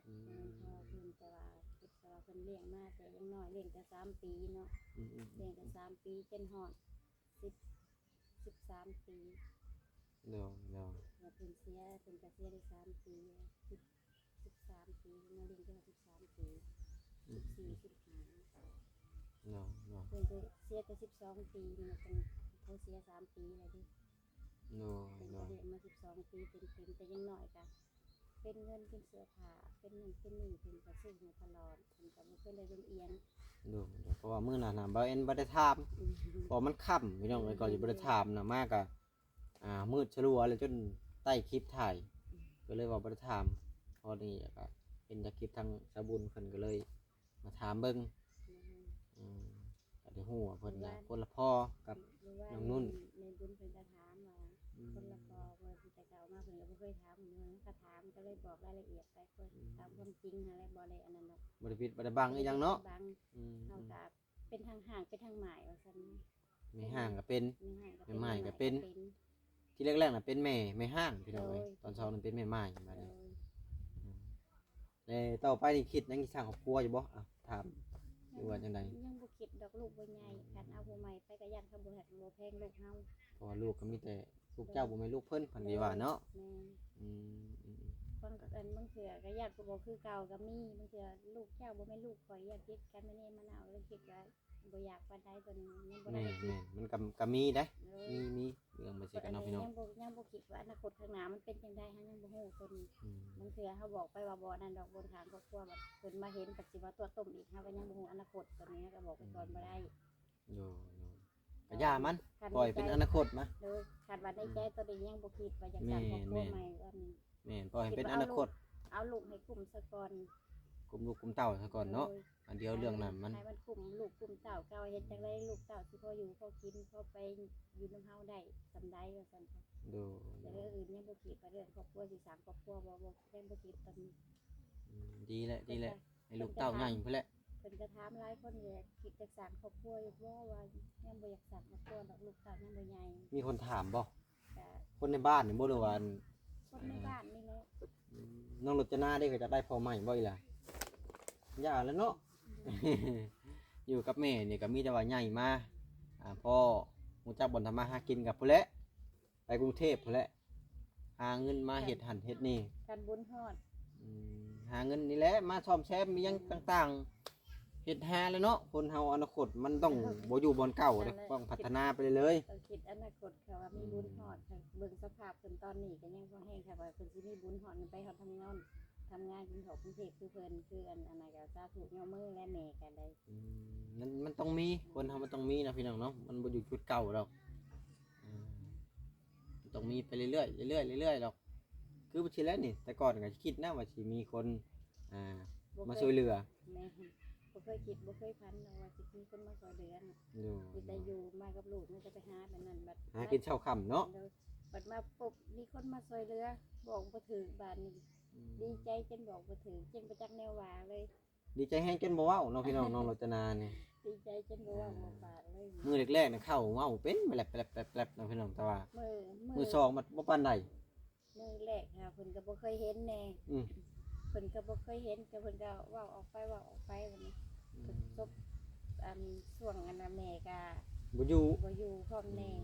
ອືມ ບໍ່ແມ່ນພໍ່ເພິ່ນ ແຕ່ວ່າ ແຕ່ວ່າເພິ່ນລ້ຽງມາແຕ່ຍັງນ້ອຍ ລ້ຽງແຕ່ສາມປີເນາະ ອືມໆໆ ລ້ຽງແຕ່ສາມປີຈົນຮອດສິບ ສິບສາມປີ ໂດຍໆ ແລ້ວເພິ່ນເສຍ ເພິ່ນກະເສຍໄດ້ສາມປີ ສິບ ສິບສາມປີ ມະເຮັງເປັນສິບສາມປີ ອືມ ສິບສີ່ ສິບຫ້າ ເນາະ ເນາະ ເພິ່ນກໍເສຍແຕ່ສິບສອງປີນີ້ ເພິ່ນ ເພິ່ນເສຍສາມປີແລ້ວເດ້ ໂດຍ ເພິ່ນກໍລ້ຽງມາສິບສອງປີເຕັມໆ ແຕ່ຍັງນ້ອຍກະເປັນເງິນ ເປັນເສື້ອຜ້າ ເປັນນັ້ນເປັນນີ້ ເພິ່ນກະຊື້ໃຫ້ຕະຫຼອດ ເພິ່ນກະບໍ່ເຄີຍໄດ້ເບິ່ງອຽງ ໂດຍ ໂດຍ ເພາະວ່າມື້ນັ້ນນະ ບ່າວແອນບໍ່ໄດ້ຖາມ ອືມ ເພາະວ່າມັນຄ່ຳ ພີ່ນ້ອງເອີຍ ອືມ ກໍຊິບໍ່ໄດ້ຖາມນະ ມາກະ ອ່າ ມືດຊະລັວແລ້ວ ຈົນໃຕ້ຄລິບຖ່າຍ ອືມ ກໍເລີຍວ່າບໍ່ໄດ້ຖາມ ພໍດີແລ້ວກະເຫັນຈາກຄລິບທາງສາວບຸນເພິ່ນກໍເລີຍມາຖາມເບິ່ງ ອືມ ອືມ ກໍໄດ້ຮູ້ວ່າເພິ່ນນະ ຄົນລະພໍ່ກັບນ້ອງນຸ່ນ ແມ່ບຸນເພິ່ນກໍຖາມວ່າ ອືມ ຄົນລະພໍ່ບໍ່ ແຕ່ເກົ່າມາເພິ່ນກໍບໍ່ເຄີຍຖາມ ກໍຖາມ ກໍເລີຍບອກລາຍລະອຽດໄປ ອືມ ຕາມຄວາມຈິງຫັ້ນແຫຼະ ບໍ່ໄດ້ອັນນັ້ນດອກ ບໍ່ໄດ້ປິດບໍ່ໄດ້ບັງອີ່ຫຍັງເນາະ ບໍ່ໄດ້ປິດບໍ່ໄດ້ບັງ ອືມ ເຮົາກໍ ເປັນຫ້າງໆ ເປັນທາງໝ້າຍວ່າຊັ້ນ ແມ່ຮ້າງກໍເປັນ ແມ່ຮ້າງກໍເປັນ ແມ່ໝ້າຍກໍເປັນ ແມ່ໝ້າຍກໍເປັນ ທີແລກໆນະເປັນແມ່ ແມ່ຮ້າງພີ່ນ້ອງເອີຍ ໂດຍ ຕອນສອງນັ້ນເປັນແມ່ໝ້າຍບາດນີ້ ໂດຍ ອືມ ແລ້ວຕໍ່ໄປນີ້ຄິດຫຍັງຊິສ້າງຄອບຄົວຢູ່ບໍ່? ອາ ຖາມ ຫຼືວ່າຈັ່ງໃດ? ຍັງບໍ່ຄິດດອກ ລູກບໍ່ໃຫຍ່ ອືມ ຄັນເອົາຜູ້ໃໝ່ໄປກໍຢ້ານເຂົາບໍ່ຮັກບໍ່ແພງລູກເຮົາ ເພາະວ່າລູກກໍມີແຕ່ລູກເຈົ້າ ໂດຍ ບໍ່ແມ່ນລູກເພິ່ນ ເພິ່ນ ໂດຍ ຊິວ່າເນາະ ແມ່ນ ອືມ ອືມ ຄົນກໍ ອັນ ບາງເທື່ອກໍຢ້ານບໍ່ຄືເກົ່າກໍມີ ບາງເທື່ອລູກເຈົ້າບໍ່ແມ່ນລູກຂ້ອຍ ຢ້ານຜິດກັນ ມາແນ່ມາເນົາ ກໍເລີຍຄິດວ່າ ບໍ່ຢາກປານໃດ ຕົວນີ້ຍັງບໍ່ໄດ້ ແມ່ນໆ ມັນກໍ ກໍມີເດ້ ເອີ ມີ ມີເລື່ອງໄປໃສ່ກັນເນາະພີ່ນ້ອງ ຍັງບໍ່ ຍັງບໍ່ຄິດວ່າອະນາຄົດຂ້າງໜ້າມັນເປັນຈັ່ງໃດ ເຮົາຍັງບໍ່ຮູ້ຕົວນີ້ ອືມ ບາງເທື່ອເຮົາບອກໄປວ່າບໍ່ອັນນັ້ນດອກ ບົນທາງຄອບຄົວ ບັດເພິ່ນມາເຫັນ ບັດຊິມາຕົວະຕົ້ມອີກ ເຮົາກໍຍັງບໍ່ຮູ້ອະນາຄົດ ຕົວນີ້ເຮົາກໍບອກໄປກ່ອນ ອືມ ບໍ່ໄດ້ ໂດຍໆ ກໍຢ່າມັນ ຄັນ ປ່ອຍເປັນ ໃນໃຈ ອະນາຄົດມາ ໂດຍ ຄັນວ່າໃນໃຈ ອືມ ຕົວເອງຍັງບໍ່ຄິດວ່າຢາກສ້າງຄອບຄົວ ແມ່ນ ໃໝ່ ອັນ ແມ່ນ ປ່ອຍໃຫ້ເປັນອະນາຄົດ ເອົາລູກໃຫ້ກຸ້ມຊະກ່ອນ ກຸ້ມລູກກຸ້ມເຕົ້າຊະກ່ອນເນາະ ໂດຍ ອັນດຽວເລື່ອງນັ້ນມັນ ໃຫ້ມັນກຸ້ມລູກກຸ້ມເຕົ້າກ່ອນ ເຮັດຈັ່ງໃດລູກເຕົ້າຊິພໍຢູ່ພໍກິນ ພໍໄປຢູ່ນຳເຮົາໄດ້ສ່ຳໃດ ວ່າຊັ້ນຊະ ໂດຍ ແຕ່ເລື່ອງອື່ນຍັງບໍ່ຄິດ ວ່າເລື່ອງຄອບຄົວ ຊິສ້າງຄອບຄົວບໍ່ ບໍ່ ຍັງບໍ່ຄິດຕອນນີ້ ອືມ ດີແຫຼະ ດີແຫຼະ ໃຫ້ລູກເຕົ້າໃຫຍ່ພຸ້ນແຫຼະ ເພິ່ນກໍຖາມຫຼາຍຄົນ ຢາກ ຄິດຈະສ້າງຄອບຄົວຢູ່ບໍ່ ວ່າຍັງບໍ່ຢາກສ້າງຄອບຄົວດອກ ລູກເຕົ້າຍັງບໍ່ໃຫຍ່ ມີຄົນຖາມບໍ່? ກະ ຄົນໃນບ້ານນີ້ບໍ່ ຫຼືວ່າ ຄົນໃນບ້ານນີ້ແຫຼະ ອືມ ນ້ອງລົດຈະນາເດ້ ກໍຢາກໄດ້ພໍ່ໃໝ່ບໍ່ອີ່ຫຼ້າ? ຢ່າແລ້ວເນາະ ຢູ່ກັບແມ່ນີ້ກໍມີແຕ່ວ່າໃຫຍ່ມາ ອາ ພໍຮູ້ຈັກບ່ອນທຳມາຫາກິນກໍພຸ້ນແຫຼະ ໄປກຸງເທບພຸ້ນແຫຼະ ຫາເງິນມາເຮັດຫັ້ນເຮັດນີ້ ຄັນບຸນຮອດ ອືມ ຫາເງິນນີ້ແຫຼະ ມາສ້ອມແຊມອີ່ຫຍັງຕ່າງໆ ເຮັດຫາແຫຼະເນາະ ຄົນເຮົາອະນາຄົດມັນຕ້ອງ ເອີ ບໍ່ຢູ່ບ່ອນເກົ່າເດ້ ນັ້ນແຫຼະ ຕ້ອງພັດທະນາໄປເລື້ອຍໆ ຕ້ອງຄິດອະນາຄົດ ເຂົາວ່າມີບຸນຮອດ ອືມ ເບິ່ງສະພາບເພິ່ນຕອນນີ້ກໍຍັງບໍ່ແຮງ ຖ້າວ່າເພິ່ນຊິມີບຸນຮອດ ໄປຮອດທຳງານ ທຳງານຢູ່ນອກກຸງເທບຄືເພິ່ນ ຄືອັນ ອັນນັ້ນກໍສາທຸຍົກມືແລະ ແມ່ກໍໄດ້ ອືມ ມັນ ມັນຕ້ອງມີ ຄົນເຮົາມັນຕ້ອງມີເນາະ ພີ່ນ້ອງເນາະ ມັນບໍ່ຢູ່ຈຸດເກົ່າດອກ ອືມ ຕ້ອງມີໄປເລື້ອຍໆ ເລື້ອຍໆ ເລື້ອຍໆ ດອກ ຄືບໍ່ຊິແລ້ວນີ້ ແຕ່ກ່ອນກໍຄິດນະວ່າຊິມີຄົນ ອ່າ ມາຊ່ວຍເຫຼືອ ແມ່ນ ບໍ່ເຄີຍຄິດ ບໍ່ເຄີຍຝັນດອກວ່າຊິມີຄົນມາຊ່ວຍເຫຼືອນະ ໂດຍ ມີແຕ່ຢູ່ມາກັບລູກ ມີແຕ່ໄປຫາແບບນັ້ນ ບັດ ຫາກິນເຊົ້າຄ່ຳເນາະ ໂດຍ ບັດມາປຸບມີຄົນມາຊ່ວຍເຫຼືອ ບອກບໍ່ຖືກບາດນີ້ ອືມ ດີໃຈຈົນບອກບໍ່ຖືກ ຈົນບໍ່ຈັກແນວວ່າເລີຍ. ດີໃຈແຮງຈົນບໍ່ເວົ້າເນາະ ພີ່ນ້ອງ ນ້ອງໂລຈະນານີ້ ດີໃຈຈົນບໍ່ເວົ້າບໍ່ປາກເລີຍ ມື້ແລກໆນະເຂົ້າເວົ້າເປັນແບບແບບໆໆເນາະ ພີ່ນ້ອງ ແຕ່ວ່າມື້ ມື້ ມື້ສອງມັນບໍ່ປານໃດ ມື້ແລກຫາເພິ່ນກໍບໍ່ເຄີຍເຫັນແດ່ ອືມ ເພິ່ນກໍບໍ່ເຄີຍເຫັນ ກໍເພິ່ນກໍເວົ້າອອກໄປເວົ້າອອກໄປ ບັດນີ້ ອືມ ເພິ່ນສົບ ອັນ ຊ່ວງອັນນະ ແມ່ກໍບໍ່ຢູ່ ບໍ່ຢູ່ພ້ອມແດ່ ອືມ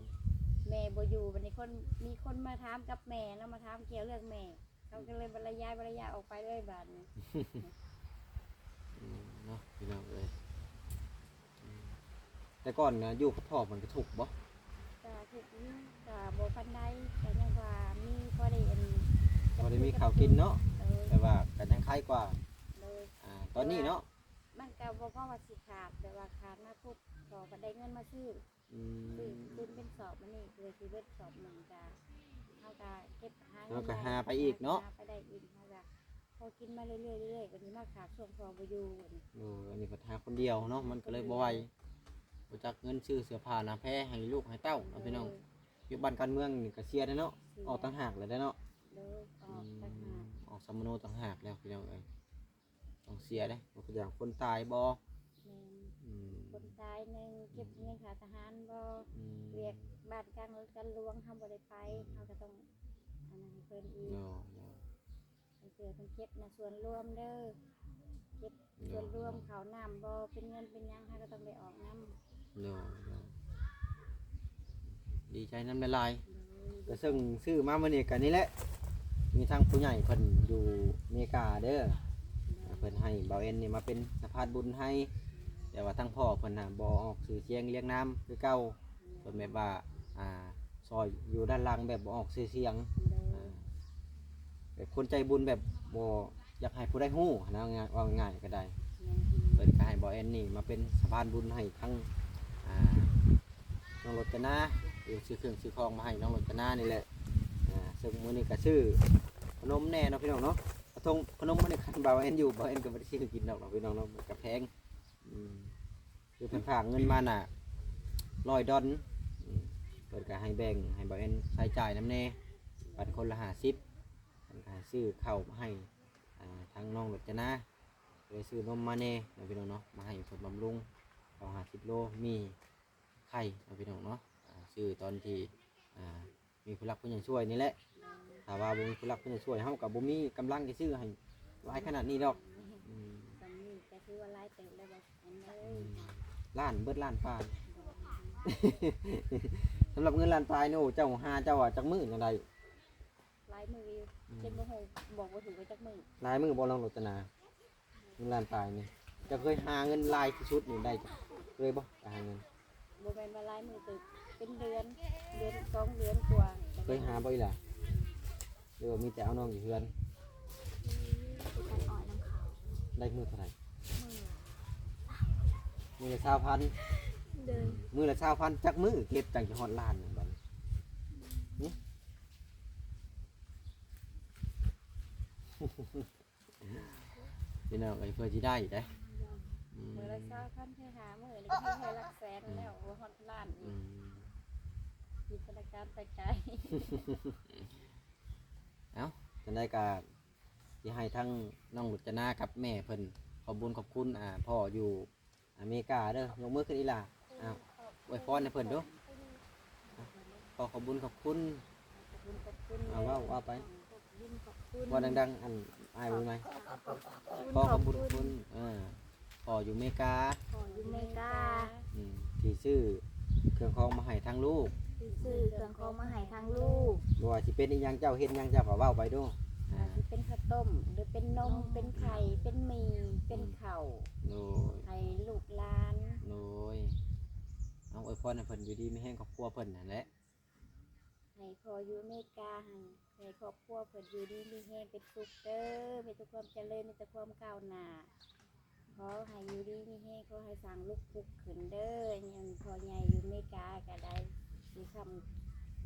ແມ່ບໍ່ຢູ່ ບັດນີ້ຄົນ ມີຄົນມາຖາມກັບແມ່ເນາະ ມາຖາມກ່ຽວເລື່ອງແມ່ ເຂົາກໍເລີຍບັນລະຍາຍ ບັນລະຍາຍອອກໄປເລີຍບາດນີ້ ອືມ ເນາະ ພີ່ນ້ອງເອີຍ ອືມ ແຕ່ກ່ອນນະຢູ່ກັບພໍ່ມັນກໍທຸກບໍ່? ກໍທຸກຢູ່ ກໍບໍ່ປານໃດ ກໍຍັງວ່າມີພໍໄດ້ອັນ ພໍໄດ້ມີເຂົ້າກິນເນາະ ໂດຍ ແຕ່ວ່າກໍຍັງໄຄກວ່າ ໂດຍ ອ່າ ຕອນນີ້ເນາະ ແຕ່ວ່າມັນກໍບໍ່ພໍວ່າຊິຂາດ ແບບວ່າຂາດມາປຸບ ກໍ ກໍໄດ້ເງິນມາຊື້ ອືມ ຊື້ເປັນ ເປັນສອບ ອັນນີ້ເພື່ອຊິເບິດສອບໜຶ່ງ ກະ ເຮົາກະເກັບຫາ ເຮົາກະຫາໄປອີກເນາະ ຫາໄປໄດ້ອີກ ເຮົາກະພໍກິນມາເລື້ອຍໆ ເລື້ອຍໆ ບັດນີ້ມາຂາດຊ່ວງພໍ່ບໍ່ຢູ່ ໂອ້ ອັນນີ້ບັດຫາຄົນດຽວເນາະ ມັນກະເລີຍບໍ່ໄຫວ ບໍ່ຈັກເງິນຊື້ເສື້ອຜ້າໜ້າແພໃຫ້ລູກໃຫ້ເຕົ້າເນາະ ໂດຍ ພີ່ນ້ອງ ຢູ່ບ້ານການເມືອງນີ້ກະເສຍແລ້ວເນາະ ເສຍ ອອກຕ່າງຫາກແລ້ວເດ້ເນາະ ໂດຍ ອອກຕ່າງຫາກ ອືມ ອອກສຳມະໂນຕ່າງຫາກແລ້ວ ພີ່ນ້ອງເອີຍ. ຕ້ອງເສຍເດ້ ຍົກຕົວຢ່າງຄົນຕາຍບໍ່ ແມ່ນ ອືມ ຄົນຕາຍໜຶ່ງ ເກັບເງິນຄ່າທະຫານບໍ່ ອືມ ວຽກບ້ານການເມືອງການຫຼວງເຮົາບໍ່ໄດ້ໄປ ອືມ ເຮົາກໍຕ້ອງອັນນັ້ນໃຫ້ເພິ່ນອີກ ໂດຍ ໂດຍ ບາງເທື່ອເພິ່ນເກັບນະສ່ວນລວມເດີ ເກັບ ໂດຍ ສ່ວນລວມເຂົ້ານ້ຳບໍ່ ເປັນເງິນເປັນຫຍັງເຮົາກໍຕ້ອງໄດ້ອອກນຳ ໂດຍ ໂດຍ ດີໃຈນຳຫຼາຍໆ ໂດຍ ກໍເຊິ່ງຊື້ມາມື້ນີ້ກໍນີ້ແຫຼະ ມີທາງຜູ້ໃຫຍ່ເພິ່ນຢູ່ເມກາເດີ ໂດຍ ເພິ່ນໃຫ້ບ່າວແອນນີ້ມາເປັນສະພານບຸນໃຫ້ ແຕ່ວ່າທາງພໍ່ເພິ່ນນະບໍ່ອອກຊື່ສຽງລຽງນາມຄືເກົ່າ ໂດຍ ເພິ່ນແບບວ່າ ອ່າ ຊ່ອຍຢູ່ດ້ານຫຼັງແບບບໍ່ອອກຊື່ສຽງ ໂດຍ ອ່າ ແບບຄົນໃຈບຸນແບບບໍ່ ຢາກໃຫ້ຜູ້ໃດຮູ້ຫັ້ນນະ ເວົ້າງ່າຍໆກໍໄດ້ ແມ່ນ ເພິ່ນກໍໃຫ້ບ່າວແອນນີ້ມາເປັນສະພານບຸນໃຫ້ທັງ ອ່າ ນ້ອງລົດຈະນາ ຊື້ເຄື່ອງຊື້ຂອງມາໃຫ້ນ້ອງລົດຈະນານີ້ແຫຼະ ອ່າ ເຊິ່ງມື້ນີ້ກໍຊື້ຂະໜົມແດ່ເນາະພີ່ນ້ອງເນາະ ຂະໜົມ ຂະໜົມມື້ນີ້ຄັນບ່າວແອນຢູ່ ບ່າວແອນກໍບໍ່ໄດ້ຊື້ກິນດອກເນາະພີ່ນ້ອງເນາະ ມັນກໍແພງ ອືມ ຄືເພິ່ນຝາກເງິນມານະຮ້ອຍດອນ ອືມ ເພິ່ນກໍໃຫ້ແບ່ງໃຫ້ບ່າວແອນໃຊ້ຈ່າຍນຳແດ່ ປັນຄົນລະຫ້າສິບ ເພິ່ນກໍໃຫ້ຊື້ເຂົ້າມາໃຫ້ ອ່າ ທາງນ້ອງລົດຈະນາ ກໍເລີຍຊື້ນົມມາແດ່ເນາະພີ່ນ້ອງເນາະ ມາໃຫ້ເພິ່ນບຳລຸງ ເຂົ້າຫ້າສິບໂລ ມີ ໄຂ່ເນາະ ພີ່ນ້ອງເນາະ ອ່າ ຊື້ຕອນທີ່ ອ່າ ມີຜູ້ຫຼັກຜູ້ໃຫຍ່ຊ່ວຍນີ້ແຫຼະ. ຖ້າວ່າບໍ່ມີຜູ້ຫຼັກຜູ້ໃຫຍ່ຊ່ວຍ ເຮົາກໍບໍ່ມີກຳລັງຈະຊື້ໃຫ້ຫຼາຍຂະໜາດນີ້ດອກ. ອືມ ສ່ຳນີ້ກໍຖືວ່າຫຼາຍເຕີບແລ້ວ ບໍ່ອັນເອີຍ. ອືມ ລ້ານ ເບິດລ້ານປາຍ. ສຳລັບເງິນລ້ານປາຍນີ້ ໂອ້ ເຈົ້າຫາເຈົ້າວ່າຈັກມື້ຈັ່ງໄດ້? ຫຼາຍມື້ຢູ່. ອືມ ເຊັ່ນບໍ່ຮູ້ ບອກບໍ່ຖືກວ່າຈັກມື້. ຫຼາຍມື້ບໍ່ ນ້ອງໂລດຈະນາ? ເງິນລ້ານປາຍນີ້ ເຈົ້າເຄີຍຫາເງິນຫຼາຍທີ່ສຸດນີ້ໄດ້ ເຄີຍບໍ່ ໄປຫາເງິນ? ບໍ່ແມ່ນວ່າຫຼາຍມື້ເຕີບ ເປັນເດືອນ ເດືອນສອງເດືອນກວ່າ. ເຄີຍຫາບໍ່ອີ່ຫຼ້າ ຫຼືວ່າມີແຕ່ເອົານ້ອງຢູ່ເຮືອນ? ອືມ ໄປຕັດອ້ອຍນຳເຂົາ. ໄດ້ມື້ເທົ່າໃດ? ມື້ລະຊາວພັນ. ໂດຍ. ມື້ລະຊາວພັນ ຈັກມື້ເກັບຈັ່ງຊິຮອດລ້ານໜຶ່ງບາດນີ້? ຫຶ? ພີ່ນ້ອງເອີຍ ເພື່ອຊິໄດ້ເດ້. ອືມ ມື້ລະຊາວພັນ ເທື່ອຫ້າມື້ນີ້ກໍເທື່ອຫຼັກແສນແລ້ວ. ອືມ ບໍ່ຮອດລ້ານອີກ. ອືມ ຈິນຕະນາການໄປໄກ. ເອົ້າ ຈັ່ງໃດກໍຊິໃຫ້ທັງນ້ອງລົດຈະນາກັບແມ່ເພິ່ນ ຂອບບຸນຂອບຄຸນ ອ່າ ພໍ່ຢູ່ ອາເມລິກາເດີ. ຍົກມືຂຶ້ນອີ່ຫຼ້າ. ອ້າວ ອວຍພອນໃຫ້ເພິ່ນດູ. ຂໍຂອບບຸນຂອບຄຸນ. ຂອບຄຸນ ຂອບຄຸນ. ເອົາ ເວົ້າ ເວົ້າໄປ. ຂອບບຸນຂອບຄຸນ. ເວົ້າດັງໆ ອັນ ອ້າຍບໍ່ໄໝ? ຂໍຂອບ ຂໍຂອບບຸນຂອບຄຸນ ເອີ ພໍ່ຢູ່ເມກາ ພໍ່ຢູ່ເມກາ ອືມ ທີ່ຊື້ເຄື່ອງຂອງມາໃຫ້ທາງລູກ ທີ່ຊື້ເຄື່ອງຂອງມາໃຫ້ທາງລູກ. ບໍ່ວ່າຊິເປັນອີ່ຫຍັງ ເຈົ້າເຮັດຫຍັງ ເຈົ້າກໍເວົ້າໄປດູ. ອ່າ ຊິເປັນເຂົ້າຕົ້ມ ຫຼືເປັນນົມ ເປັນໄຂ່ ເປັນໝີ່ ເປັນເຂົ້າ ໂດຍ ໃຫ້ລູກຫຼານ. ໂດຍ. ເອົາ ອວຍພອນໃຫ້ເພິ່ນຢູ່ດີມີແຮງ ຄອບຄົວເພິ່ນຫັ້ນແຫຼະ. ໃຫ້ພໍ່ຢູ່ອາເມລິກາຫັ້ນ ໃຫ້ຄອບຄົວເພິ່ນຢູ່ດີມີແຮງເປັນສຸກເດີ ມີແຕ່ຄວາມຈະເລີນ ມີແຕ່ຄວາມກ້າວໜ້າ. ຂໍໃຫ້ຢູ່ດີມີແຮງ ຂໍໃຫ້ສ້າງລຸກປຸກຂຶ້ນເດີ ຍັງພໍ່ໃຫຍ່ຢູ່ອາເມລິກາກໍໄດ້ ທີ່ຄ້ຳ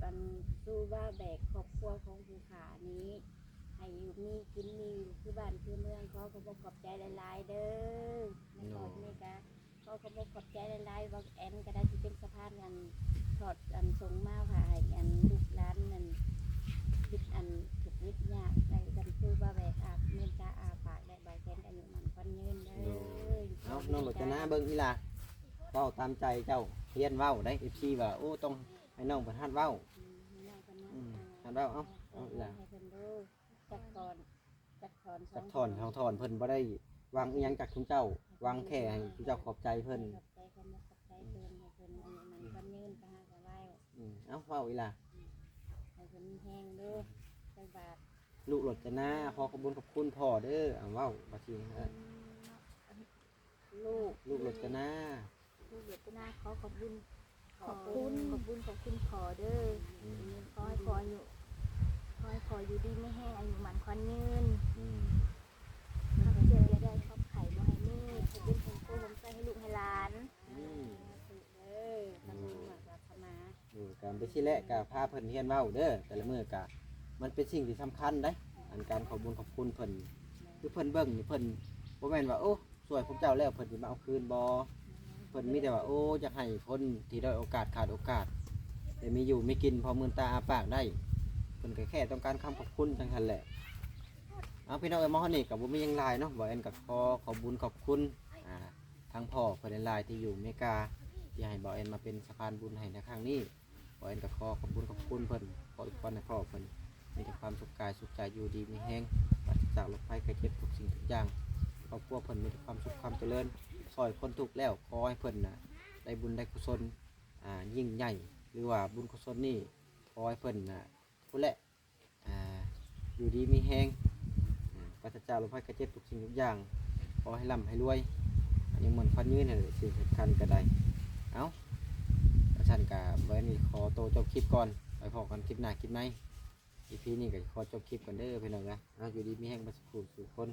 ອັນ ສູ້ບ່າແບກຄອບຄົວຂອງຜູ້ຂ້ານີ້ ໃຫ້ຢູ່ມີກິນມີຢູ່ຄືບ້ານຄືເມືອງ. ຂໍຂອບອົກຂອບໃຈຫຼາຍໆເດີ ແມ່ນພໍ່ຢູ່ອາເມລິກາ. ຂໍຂອບອົກຂອບໃຈຫຼາຍໆ ເວົ້າແອນກໍໄດ້ທີ່ເປັນສະພານ ອັນ ທອດ ອັນ ສົ່ງມາວ່າໃຫ້ ອັນ ລູກຫຼານ ອັນ ຄິດ ອັນ ທຸກข์ຍາກໃນ ກັນຄືວ່າແບກອາບ ເມດຕາອາປາກ ແລະ ບ່າວແຄນອາຍຸໝັ້ນຂວັນຍືນເດີ. ໂດຍ. ເອົາ ນ້ອງໂລດຈະນາເບິ່ງອີ່ຫຼ້າ ເວົ້າຕາມໃຈເຈົ້າ ຮຽນເວົ້າໄດ໋ ເອັຟຊີ ວ່າ ໂອ້ ຕ້ອງໃຫ້ນ້ອງເພິ່ນຫັດເວົ້າ. ອືມ ໃຫ້ນ້ອງເພິ່ນ ອືມ ຫັດເວົ້າ. ເອົາ ເອົາອີ່ຫຼ້າ ໃຫ້ເພິ່ນຮູ້ ຈັກກ່ອນ ຈັກທ່ອນ ຈັກທ່ອນສອງທ່ອນ ສອງທ່ອນ ເພິ່ນບໍ່ໄດ້ຫວັງອີ່ຫຍັງຈາກຊຸມເຈົ້າ ຫວັງແຄ່ໃຫ້ຊຸມເຈົ້າຂອບໃຈເພິ່ນ ຂອບໃຈເພິ່ນ ຂອບໃຈເພິ່ນ ໃຫ້ເພິ່ນອາຍຸໝັ້ນຂວັນຍືນ ໄປຫາສະບາຍ. ອືມ ເອົາ ເວົ້າອີ່ຫຼ້າ ໃຫ້ເພິ່ນມີແຮງເດີ ຈັກບາດ. ລູກໂລດຈະນາ ຂໍຂອບບຸນຂອບຄຸນພໍ່ເດີ. ເອົາ ເວົ້າ ບາດທີ ອືມ ເນາະ ລູກ ລູກໂລດຈະນາ ລູກໂລດຈະນາ ຂໍຂອບບຸນ ຂອບຄຸນ ຂອບຄຸນ ຂອບຄຸນພໍ່ເດີ. ອືມ ຂໍໃຫ້ພໍ່ອາຍຸ ຂໍໃຫ້ພໍ່ຢູ່ດີມີແຮງ ອາຍຸໝັ້ນຂວັນຍືນ. ອືມ ຄວາມເຈັບຢ່າໄດ້ ຄວາມໄຂ້ບໍ່ໃຫ້ມີ ໃຫ້ເປັນຮົ່ມໂພຮົ່ມໄຊໃຫ້ລູກໃຫ້ຫຼານ. ອືມ ສາທຸເດີ ອືມ ຕາມຄວາມປາດຖະໜາ. ເອີ ກໍເປັນຊີ້ແຫຼະ ກໍພາເພິ່ນຮຽນເວົ້າເດີ ແຕ່ລະມື້ກໍມັນເປັນສິ່ງທີ່ສຳຄັນເດ້ ອັນການຂອບບຸນຂອບຄຸນເພິ່ນ ຄືເພິ່ນເບິ່ງນີ້ ເພິ່ນບໍ່ແມ່ນວ່າ ໂອ້ ຊ່ວຍພວກເຈົ້າແລ້ວເພິ່ນຊິມາເອົາຄືນບໍ່ ເພິ່ນມີແຕ່ວ່າ ໂອ້ ຢາກໃຫ້ຄົນທີ່ດ້ອຍໂອກາດຂາດໂອກາດ ໄດ້ມີຢູ່ມີກິນພໍມື່ນຕາອ້າປາກໄດ້ ເພິ່ນກໍແຄ່ຕ້ອງການຄຳຂອບຄຸນຈັ່ງຊັ້ນແຫຼະ. ເອົາ ພີ່ນ້ອງເອີຍ ມາຮອດນີ້ກໍບໍ່ມີຫຍັງຫຼາຍເນາະ ບ່າວແອນກໍຂໍຂອບບຸນຂອບຄຸນ ອ່າ ທາງພໍ່ເພິ່ນຫຼາຍໆ ທີ່ຢູ່ອາເມລິກາ ທີ່ໃຫ້ບ່າວແອນມາເປັນສະພານບຸນໃຫ້ໃນຄັ້ງນີ້. ບ່າວແອນກໍຂໍຂອບບຸນຂອບຄຸນເພິ່ນ ຂໍອວຍພອນໃຫ້ພໍ່ເພິ່ນມີແຕ່ຄວາມສຸກກາຍສຸກໃຈ ຢູ່ດີມີແຮງ ປາສະຈາກໂລກໄພໄຂ້ເຈັບທຸກສິ່ງທຸກຢ່າງ. ຄອບຄົວເພິ່ນມີແຕ່ຄວາມສຸກຄວາມຈະເລີນ ຊ່ອຍຄົນທຸກແລ້ວ ຂໍໃຫ້ເພິ່ນນະ ໄດ້ບຸນໄດ້ກຸສົນ ອ່າ ຍິ່ງໃຫຍ່ ຫຼືວ່າບຸນກຸສົນນີ້ ຂໍໃຫ້ເພິ່ນນະ ພຸ້ນແຫຼະ ອ່າ ຢູ່ດີມີແຮງ ອ່າ ປາສະຈາກໂລກໄພໄຂ້ເຈັບທຸກສິ່ງທຸກຢ່າງ ຂໍໃຫ້ລ່ຳໃຫ້ລວຍ ອາຍຸໝັ້ນຂວັນຍືນ ໃຫ້ໄດ້ສິ່ງທີ່ຄາດຄວາມກະໄດ້. ເອົ້າ ວ່າຊັ້ນກະ ມື້ນີ້ຂໍໂຕຈົບຄລິບກ່ອນ ໄວ້ພໍ້ກັນຄລິບໜ້າຄລິບໃໝ່. ອີພີນີ້ກໍຂໍຈົບຄລິບກ່ອນເດີພີ່ນ້ອງເອີຍ ເອົາ ຢູ່ດີມີແຮງເບິດສູ່ຜູ້ສູ່ຄົນ.